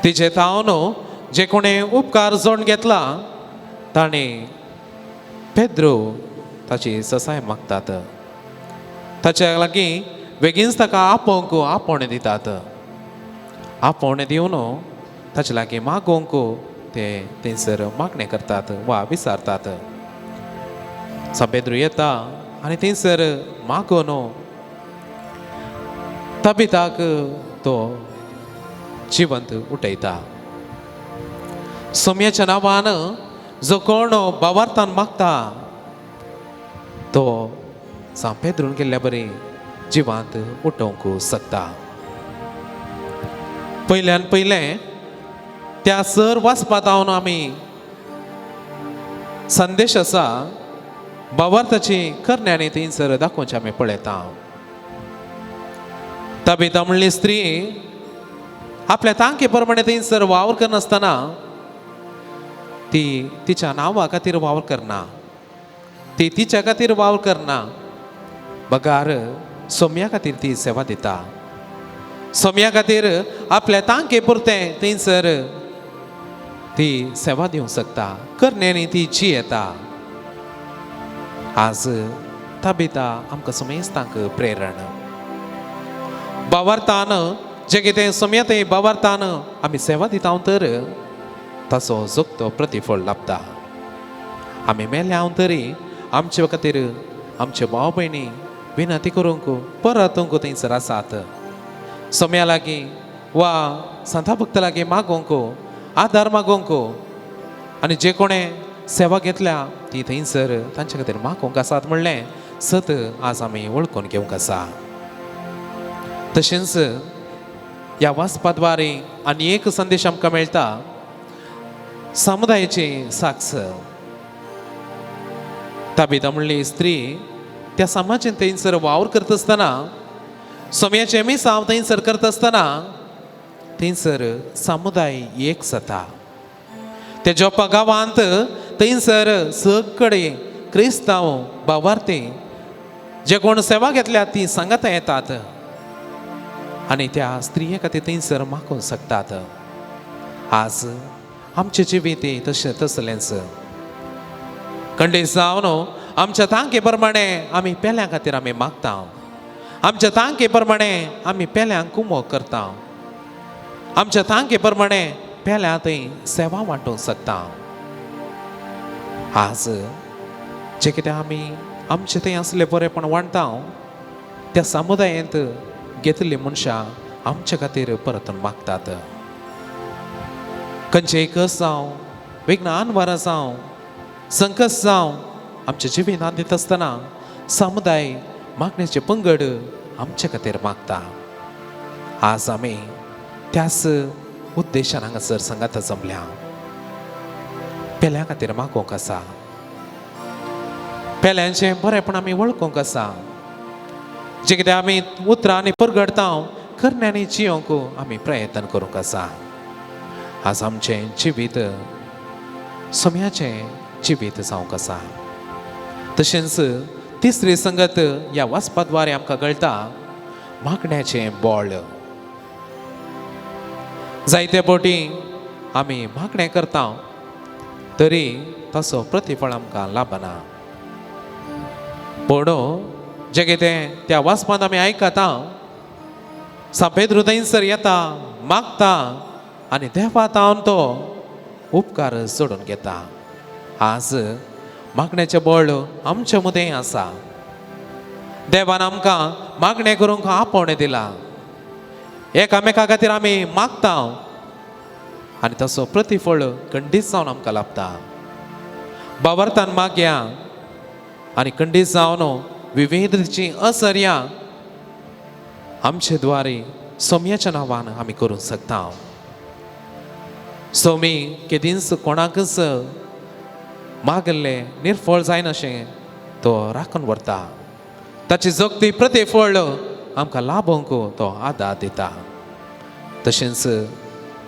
Speaker 1: तिचे तावन जे कोणें उपकार जोड घेतला ताणें पेद्रो ताची ससाय मागतात. ताच्या लागीं बेगीनच ताका आपोवंक आपोवणें दितात. आपोवणें दिवन ताचे लागीं मागोवंक ते थंयसर मागणें करतात वा विचारतात. सांपेद्रू येता आनी थंयसर मागोवन तबिताक तो जिवंत उठयता. सोम्याच्या नांवान जो कोण बावार्थान मागता तो सांपेद्रून केल्ल्या बरी जिवांत उठोवंक शकता. पयल्यान पयलें त्या सर वाचपांत हांव आमी संदेश आसा बावार्थाची करण्यांनी थंयसर दाखोवचें आमी पळयता. तबिता म्हणली स्त्री आपल्या तांके प्रमाणे थंयसर वावर करनासतना ती तिच्या नांवा खातीर वावर करना, ती तिच्या खातीर वावर करना, बगार सोम्या खातीर ती सेवा दिता. सोम्या खातीर आपल्या तांके पुरतें थंयसर ती सेवा दिवंक शकता. करण्यांनी ती जियेता. आज तबिता आमकां समेस्तांक प्रेरण. बावार्थान जें कितें सोम्या थंय बावार्थान आमी सेवा दिता तर ताचो जोगतो प्रतिफळ लाभता. आमी मेल्या हांव तरी आमचे खातीर आमचे भाव भयणी विनंती करूंक परतूंक थंयसर आसात. सोम्या लागीं वा सांता भक्ता लागीं मागोवंक आदार मागोवंक आनी जे कोणें सेवा घेतल्या ती थंयसर तांचे खातीर मागोवंक आसात म्हणलें सत आज आमी वळखून घेवंक आसा. तशेंच ह्या वाचपा द्वारे आनी एक संदेश आमकां मेळटा, समुदायाची साक्ष. तबिता म्हणली स्त्री त्या समाजान थंयसर वावर करता आसतना सोम्याचें मिसांव थंयसर करता आसतना थंयसर समुदाय एक जाता. त्या जोपा गांवांत थंयसर सगळे क्रिस्तांव भावार्थी जे कोण सेवा घेतल्या ती सांगाता येतात आनी त्या स्त्रिये खातीर थंयसर मागूंक शकतात. आज आमचें जिवीत तशें तसलेंच खंडीत जावन आमच्या तांके प्रमाणे आमी पेल्यां खातीर आमी मागता, आमच्या तांके प्रमाणे आमी पेल्यांक कुमोक करता, आमच्या तांके प्रमाणे पेल्यां थंय सेवा वांटूंक शकता. आज जें कितें आमी आमचें थंय आसलें बरेंपण वांटता त्या समुदायेंत घेतिल्लीं मनशां आमचे खातीर परतून मागतात. खंयचें कस जावं, विघ्न वारां जावं, संकश्ट जावं, आमच्या जिवितांत दिता आसतना समुदाय मागण्याचे पंगड आमचे खातीर मागता. आज आमी त्याच उद्देशान हांगासर सांगाता जमल्या. पेल्या खातीर मागोवंक आसा, पेल्यांचें बरेंपण आमी वळखूंक आसा. जें कितें आमी उतरांनी परगटता करण्यांनी जियोंक आमी प्रयत्न करूंक आसा. आज आमचें जिवीत सोम्याचें जिवीत जावंक आसा. तशेंच तिसरी संगत ह्या वाचपा द्वारे आमकां कळटा मागण्याचें बळ. जायते फावटी आमी मागणें करता तरी ताचो प्रतिफळ आमकां लाभना. पूण जें कितें त्या वाचपांत आमी आयकता, सांपेद्रू थंयसर येता, मागता आनी देवा तावन तो उपकार जोडून घेता. आज मागण्याचें बळ आमचे मदें आसा. देवान आमकां मागणें करूंक आपोवणें दिलां. एकामेका खातीर आमी मागता आनी ताचो प्रतिफळ खंडीत जावन आमकां लाभता. बावरतान मागया आनी खंडीत जावन विविधची असर्या आमचे द्वारे सोम्याच्या नांवान आमी करूंक शकता. सोमी केदींच कोणाकच मागल्लें निर्फळ जायनाशें तो राखून व्हरता. ताची जगती प्रतिफळ आमकां लाभोवंक तो आदार दिता. तशेंच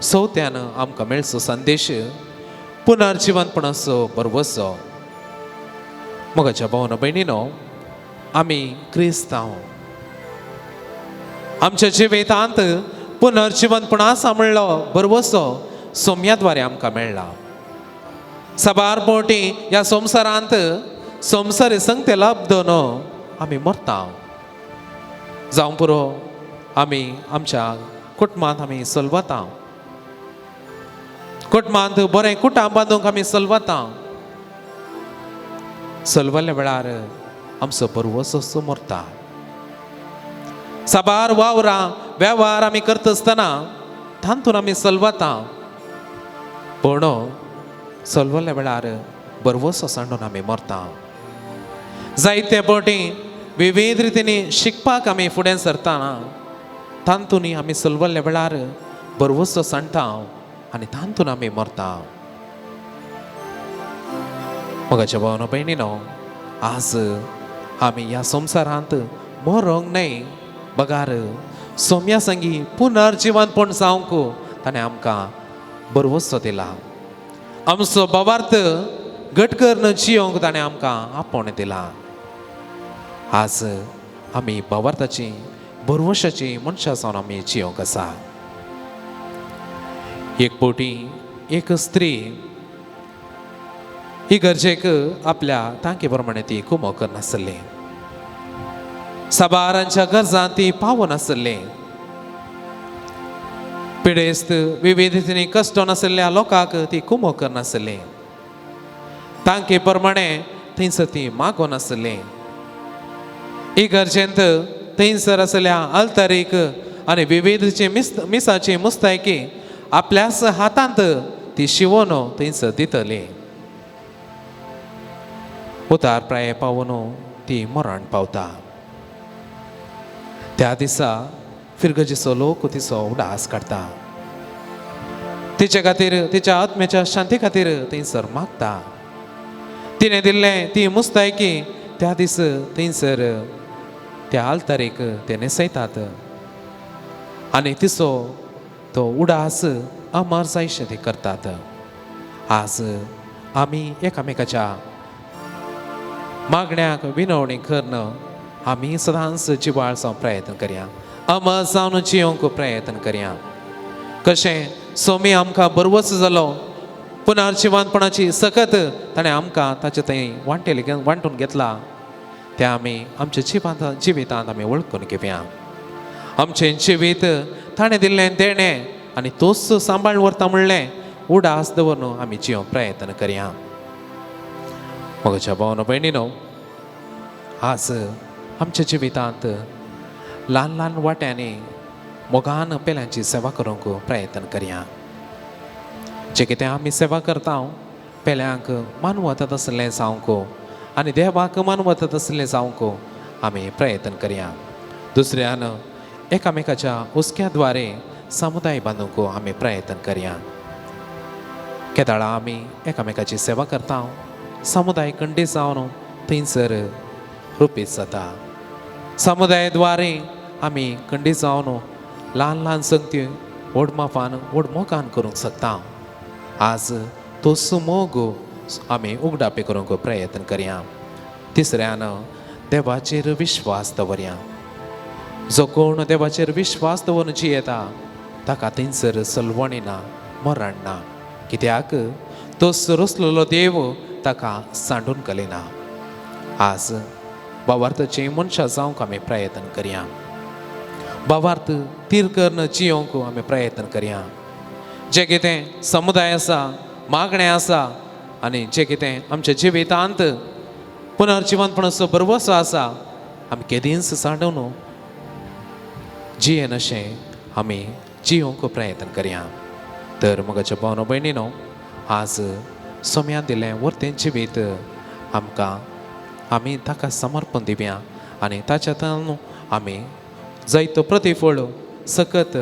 Speaker 1: चवथ्यान आमकां मेळचो संदेश पुनर्जिवनपणाचो भरवसो. मोगाच्या भावन भयणीनो, आमी क्रिस्तांव, आमच्या जिवितांत पुनर्जिवनपण आसा म्हणलो भरवसो सोम्या द्वारे आमकां मेळ्ळा. साबार फावटी ह्या संवसारांत संवसारी संगते लाभ आमी मरता. जावं पुरो आमी आमच्या कुटुंबांत आमी सलवता, कुटुंबांत बरें कुटां बांदूंक आमी सलवता. सलवल्ल्या वेळार आमचो भरवसो मरता. साबार वावरां वेव्हार आमी करता आसतना तातूंत आमी सलवता, पूण सलवल्ल्या वेळार भरवसो सांडून आमी मरता. जायते फावटी विविध रितींनी शिकपाक आमी फुडें सरतना तातूंत आमी सलवल्ल्या वेळार भरवसो सांडटा आनी तातूंत आमी मरता. मोगाच्या भावना भयणीनो, आज आमी ह्या संवसारांत मरोंक न्हय बगार सोम्या संगी पुनर्जिवनपण जावंक ताणें आमकां भरवसो दिला. आमचो भावार्थ घट करून जियोंक ताणें आमकां आपोवणें दिलां. आज आमी भावार्थाची भरवशाची मनशां जावन आमी जियोंक आसा. एक फावटी एक स्त्री ही गरजेक आपल्या तांके प्रमाणे ती कुमो करनासली. साबारांच्या गरजां ती पावनासली. पिडेस्त विविध रितींनी कश्ट नासल्या लोकांक ती कुमो करनासली. तांके प्रमाणे थंयसर ती मागोनासली. इगर्जेंत थंयसर आसल्या आल्तारीक आनी विविधची मिसाची मुस्तायकी आपल्याच हातांत ती शिवोन थंयसर दितली. उतार प्राय पावून ती मरण पावता. त्या दिसा फिरगजीचो लोक तिचो उडास काडटा. तिचे खातीर तिच्या आत्म्याच्या शांती खातीर थंयसर मागता. तिणें दिल्लें ती मुस्तायकी त्या दीस थंयसर त्या आल्तारीक ते न्हेसयतात आनी तिचो तो उडास अमर जायशे ते करतात. आज आमी एकामेकाच्या मागण्याक विनवणी करून आमी सदांच जिवाळ जावंक प्रयत्न करया, अमर जावन जियोंक प्रयत्न करया. कशें सोमी आमकां बरवस जालो, पुनर्जिवंतपणाची सकत ताणें आमकां ताचे थंय वांटेले वांटून घेतला, तें आमी आमच्या जिवितांत आमी वळखून घेवया. आमचें जिवीत ताणें दिल्लें देणें आनी तोच सांबाळ व्हरता म्हणलें उडास दवरून आमी जियोंक प्रयत्न करया. म्हज्या भावनो भयणीनो, आज आमच्या जिवितांत ल्हान ल्हान वाट्यांनी मोगान पेल्यांची सेवा करूंक प्रयत्न करया. जें कितें आमी सेवा करता पेल्यांक मानवता तसलें जावंक आनी देवाक मानवता तसलें जावंक आमी प्रयत्न करया. दुसऱ्यान एकामेकाच्या हुस्क्या द्वारे समुदाय बांदूंक आमी प्रयत्न करया. केदाळा आमी एकामेकाची सेवा करता, समुदाय खंडीत जावन थंयसर रुपीत जाता. समुदाय द्वारे आमी खंडीत जावन ल्हान ल्हान संगती व्हड मापान व्हड मोगान करूंक शकता. आज तोच मोग आमी उगडापे करूंक प्रयत्न करया. तिसऱ्यान देवाचेर विश्वास दवरया. जो कोण देवाचेर विश्वास दवरून जियेता ताका थंयसर सलवणी ना, मरण ना, कित्याक तो रसलेलो देव ताका सांडून घालिना. आज भावार्थाची मनशां जावंक आमी प्रयत्न करया, भावार्थ तीर करून जियोंक आमी प्रयत्न करया. जें कितें समुदाय आसा, मागणें आसा आनी जें कितें आमच्या जिवितांत पुनर्जिवंतपणाचो भरवसो आसा, आमी केदींच सांडून जियेन अशें आमी जियोंक प्रयत्न करया. तर म्हज्या भावनो भयणीनो, आज सोम्यान दिलें वर्तें जिवीत आमकां आमी ताका समर्पण दिवया आनी ताच्यातल्यान आमी जायतो प्रतिफळ सकत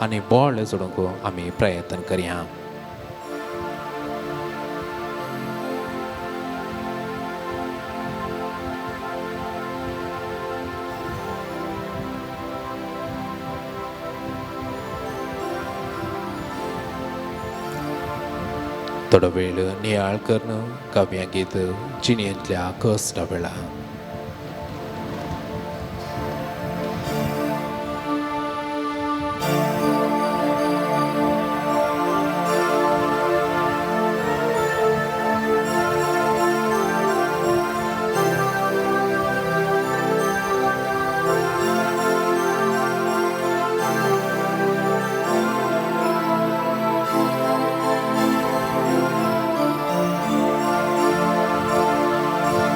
Speaker 1: आनी बळ जोडूंक आमी प्रयत्न करया. थोडो वेळ नियाळ करून काव्यां गीत जिणेंतल्या कश्टा वेळा.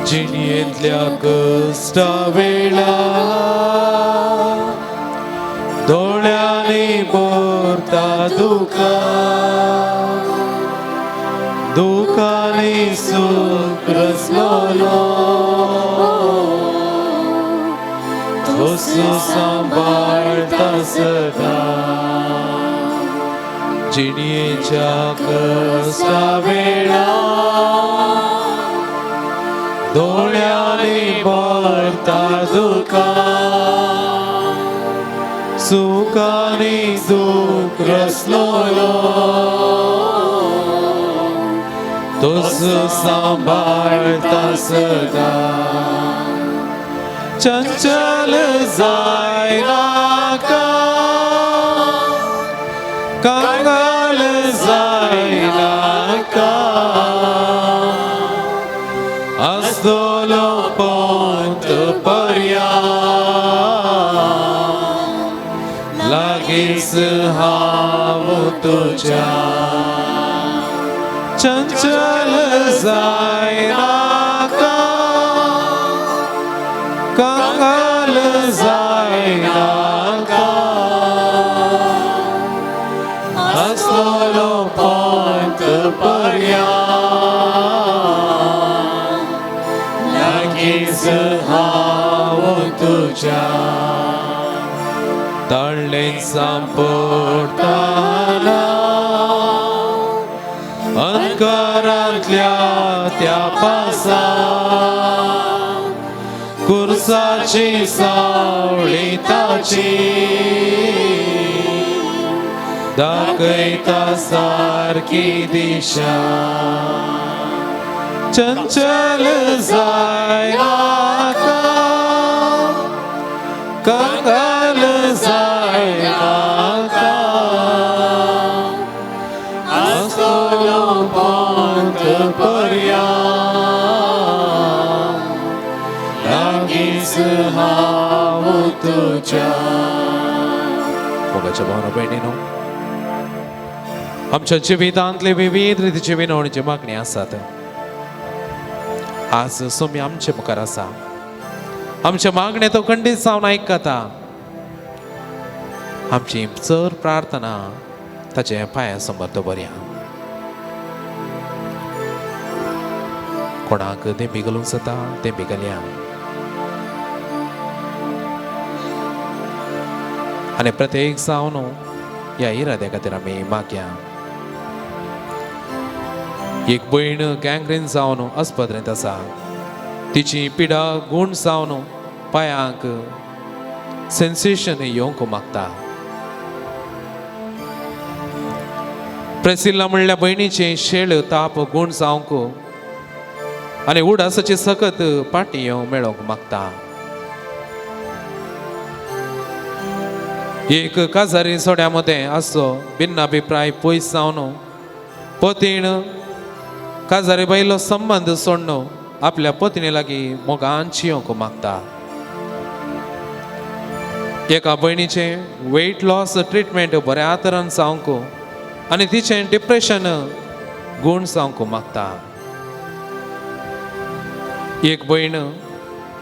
Speaker 1: जिणेंतल्या कश्टा वेळा दोळ्यांनी भरता दुकां, दुकांनी सूख रचलोलो तोच सांबाळटा सदां. जिणेच्या कश्टा वेळा दोळ्यांनी भरता दुकां, सुखांनी दूख रचलोलो तोच सांबाळटा सदां. चंचल जायनाका, कंगाल जायनाका, आसतलो पंत पर्या लागींच हांव तुज्या. चंचल जायनाका, कंगाल जायनाका, आसतलो पंत पर्या लागींच हांव तुज्या. ताळ्ळें सांपडटाना अंधकारांतल्या त्या पासा, कुर्साचेर क्रुसाची सावळी ताची दाखयता सारकी दिशा चंचल जायनाका कंगाल जायनाका आसतलो पंथ पर्या लागींच हांव तुज्या. मोगाच्या भावना भयणीनो, आमच्या जिवितांतले विविध रितीची विनवणीची मागणी आसात. आज सोमी आमचे मुखार आसा. आमच्या मागणे तो खंडीत जावन आयकता. आमची चड प्रार्थना ताचे पांया समोर दवरया. कोणाक देंबी घालूंक जाता देंबी घालया आनी प्रत्येक जावन ह्या इराद्या खातीर आमी मागया. एक भयण गँग्रीन जावन आस्पत्रेंत आसा. तिची पिडा गूण जावन पांयांक सेन्सेशन येवंक मागता. प्रेसिल्ला म्हणल्या भयणीचे शेळ ताप गूण जावंक आनी उडासाची सकत पाटी येवंक मेळोवंक मागता. एक काजारी सोड्या मदें आसचो भिन्न अभिप्राय पयस जावन पतीण काजारी बायलो संबंद सोडून आपल्या पत्नी लागीं मोगान येवंक मागता. एका भयणीचें वेट लॉस ट्रिटमेंट बऱ्या तरान जावंक आनी तिचें डिप्रेशन गूण जावंक मागता. एक भयण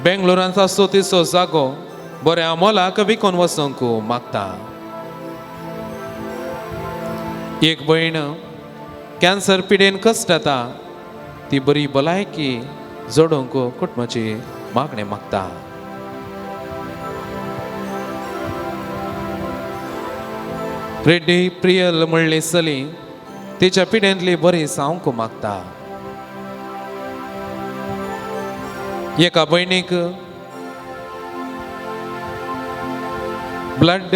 Speaker 1: बेंगलोरांत आसतो तिचो जागो बऱ्या मोलाक विकून वचूंक मागता. एक भयण कॅन्सर पिडेन कश्ट जाता ती बरी भलायकी जोडूंक कुटुंबाची मागणी मागता. रेड्डी प्रियल म्हणली चली तिच्या पिडेंतली बरी जावंक मागता. एका भयणीक ब्लड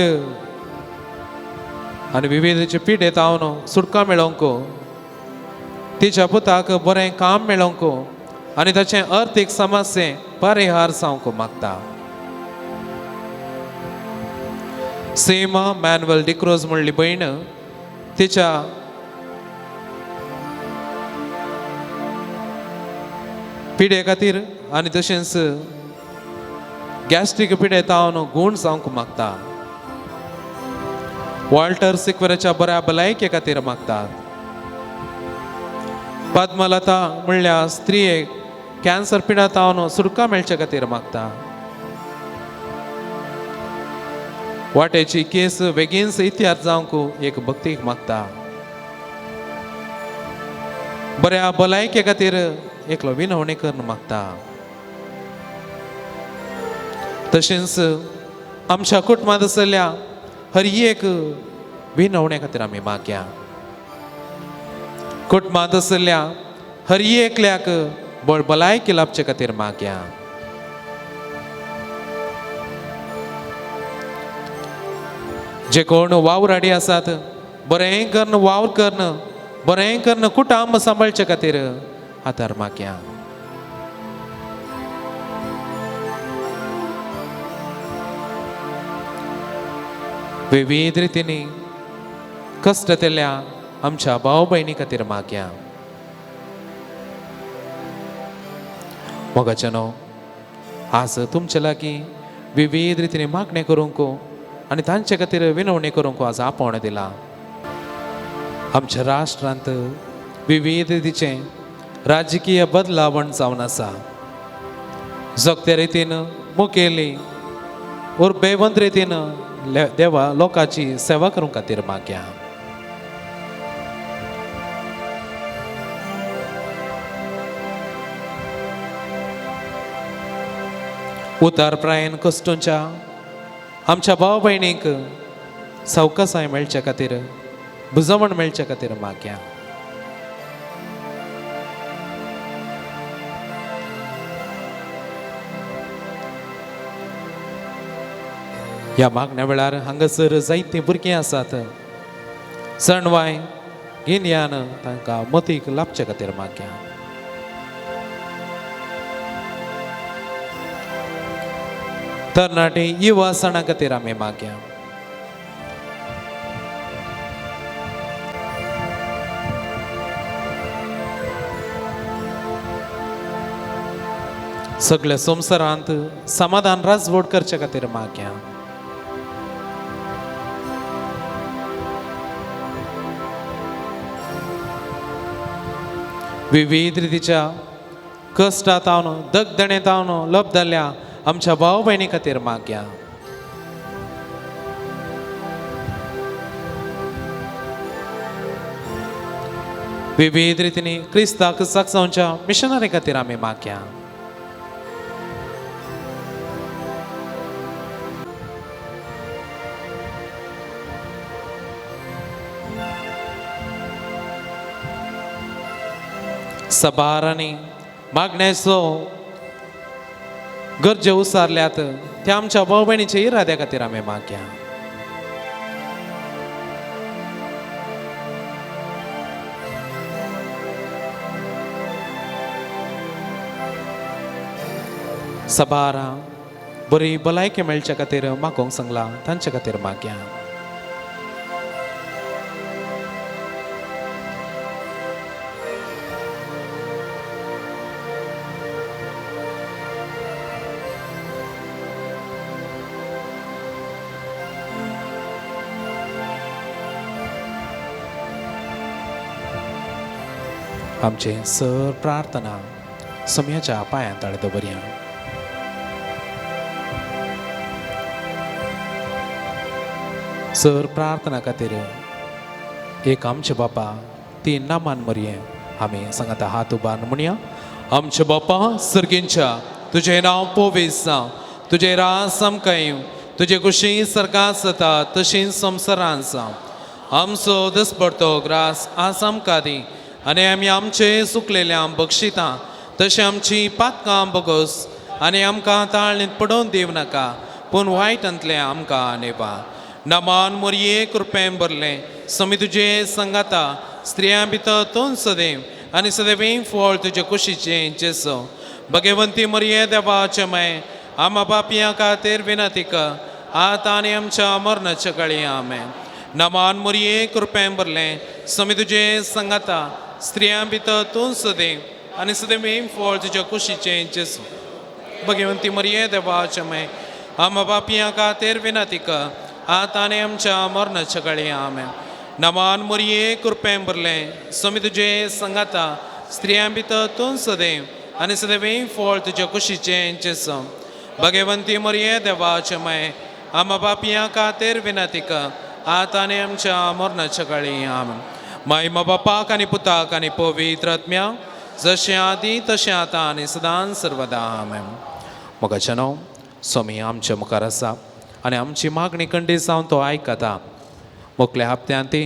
Speaker 1: आनी विविधचे पिडेत हांव सुटका मेळोवंक तिच्या पुताक बरें काम मेळोवंक आनी ताचें अर्थीक समस्ये परिहार जावंक मागता. सीमा मॅन्युअल डिक्रोज म्हणली भयण तिच्या पिडे खातीर आनी तशेंच गॅस्ट्रीक पिडे तावन गूण जावंक मागता. वॉल्टर सिक्वेराच्या बऱ्या भलायके खातीर मागतात. पद्मलता म्हणल्या स्त्रियेक कॅन्सर पिडा तावन सुटका मेळचे खातीर मागता. वाटेची केस बेगीनच इतिहास जावंक एक भक्तीक मागता. बऱ्या भलायके खातीर एकलो विनवणी करून मागता. तशेंच आमच्या कुटुंबांत आसल्या हर एक विनवणे खातीर आमी मागया. कुटुंबांत आसल्या हर एकल्याक बळ भलायकी लाभचे खातीर मागया. जे कोण वावराडी आसात बरें करून वावर करून बरें करून कुटुंब सांबाळचे खातीर आदार मागया. विविध रितींनी कश्ट केल्ल्या आमच्या भाव भयणी खातीर मागया. मोगाचे न्हू आज तुमचे लागीं विविध रितींनी मागणें करूंक आनी तांचे खातीर विनवणी करूंक आज आपोवणें दिलां. आमच्या राष्ट्रांत विविध रितीचें राजकीय बदलावण जावन आसा. जगते रितीन मुखेली उर्बेवंत रितीन देवा लोकांची सेवा करूंक खातीर मागया. उतार प्रायेन कश्टूंच्या आमच्या भाव भयणीक सवकासाय मेळचे खातीर बुजवण मेळचे खातीर मागया. ह्या मागण्या वेळार हांगासर जायतीं भुरगीं आसात, सणवाय गिन्यान तांकां मतीक लाभचे खातीर मागया. तरणाटे युवा सणा खातीर आमी मागया. सगळ्या संवसारांत समाधान राजवट करचे खातीर मागया. विविध रितीच्या कश्टांत हांव दगदणेंत हांव लभ जाल्ल्या आमच्या भाव भयणी खातीर मागया. विविध रितींनी क्रिस्ताक साक्षांच्या मिशनरी खातीर आमी मागया. सबारांनी मागण्याचो गरजे उसारल्यात त्या आमच्या भाव भयणीच्या इराद्या खातीर आमी मागया. सबारां बरी भलायकी मेळच्या खातीर मागोंक सांगलां तांचे खातीर मागया. आमचे सर प्रार्थना समयाच्या पांयांत ताळे दवरया. सर प्रार्थना खातीर एक आमचे बापा तीन नामान मरये आमी सांगाता हात उबारून म्हणया. आमचे बापा सर्गींच्या, तुजें नांव पवित्र जावं, तुजें रास आमकां येवं, तुजे कुशी सर्गांत जाता तशी संवसारांत जावं. आमचो दसपडतो ग्रास आज आमकां दी आनी आमी आमचे सुकलेल्या बक्षितां तशें आमची पातकां बगोस आनी आमकां ताळणीत पडोवन दिवं नाका, पूण वायटांतलें आमकां नेपा. नमान मोरये कृपेन भरलें, समी तुजे संगाता, स्त्रियां भितर तूं सदैव आनी सदैव फळ तुजे कुशीचें जेसो. भगवंती मोरये देवाचें माय, आमा पापयां खातीर विनंती कर आतां आनी आमच्या मरणाच्या काळी. आमेन. नमान मोरये कृपेन भरलें, समी तुजे संगाता, स्त्रियां भितर तूं सदैव आनी सदैव फळ तुज्या कुशीचें जेसो. भगवंती मोरये देवाचें माय, आमा पापयां खातीर विनंती कर आतां आनी आमच्या मरणाच्या काळी. आमेन. नमान मोरये कृपेन भरलें, समी तुजे संगाता, स्त्रियां भितर तूं सदैव आनी सदैव फळ तुज्या कुशीचें जेसो. भगवंती मोरये देवाचें माय, आमा पापयां खातीर विनंती कर आतां आनी आमच्या मरणाच्या काळी. आमेन. माय बापाक आनी पुताक आनी पवित्र आत्म्याक, जशें आदी तशें आतां आनी सदां सर्वदा. आमेन. मोगाचें नांव स्वामी आमच्या मुखार आसा आनी आमची मागणी कंडी जावन तो आयकता. मोकल्या हप्त्यांत ती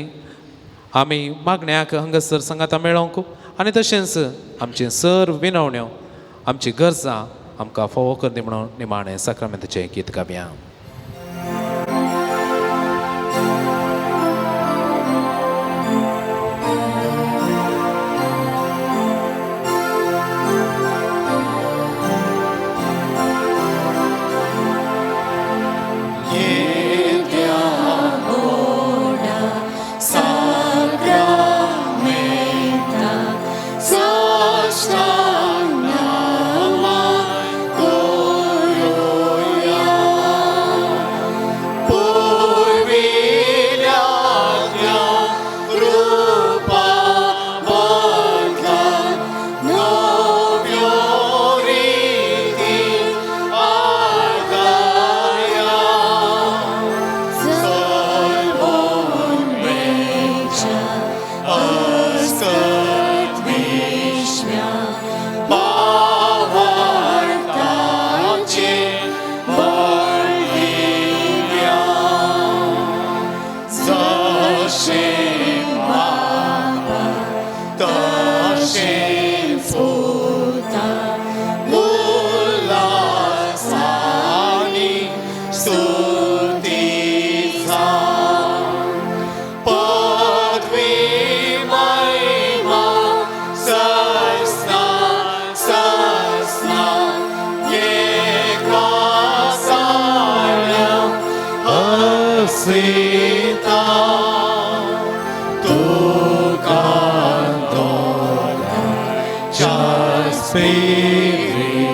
Speaker 1: आमी मागण्याक हांगासर सांगाता मेळोंक आनी तशेंच आमची सर विनवण्यो आमची गरजां आमकां फावो करदी म्हणून निमाणें साक्रामेंताचें गीत गावया.
Speaker 3: Sashtangama Guruya.
Speaker 2: वासिता तुका दोगांच्या स्पिरिता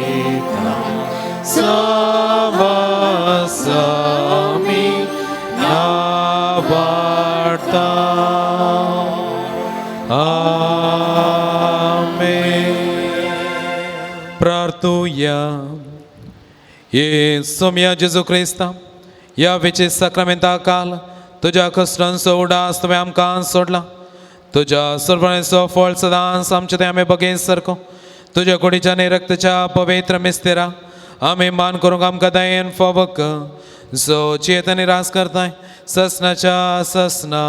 Speaker 2: सवासामी नावाडता. आमेन.
Speaker 1: प्रार्थुया. ये सोम्या जेजू क्रिस्ता, ह्या वेचे साक्रामेंता काल तुज्या कश्टांचो उडास तुवें आमकां सोडला. तुज्या सर्वांचो फळ सदांच आमचे तें आमी बगेन सारको तुज्या कुडीच्या आनी रक्ताच्या पवित्र मिस्तेरा आमी मान करूंक आमकां दयेन फावक, जो जियेत आनी रास करताय ससनाच्या ससना.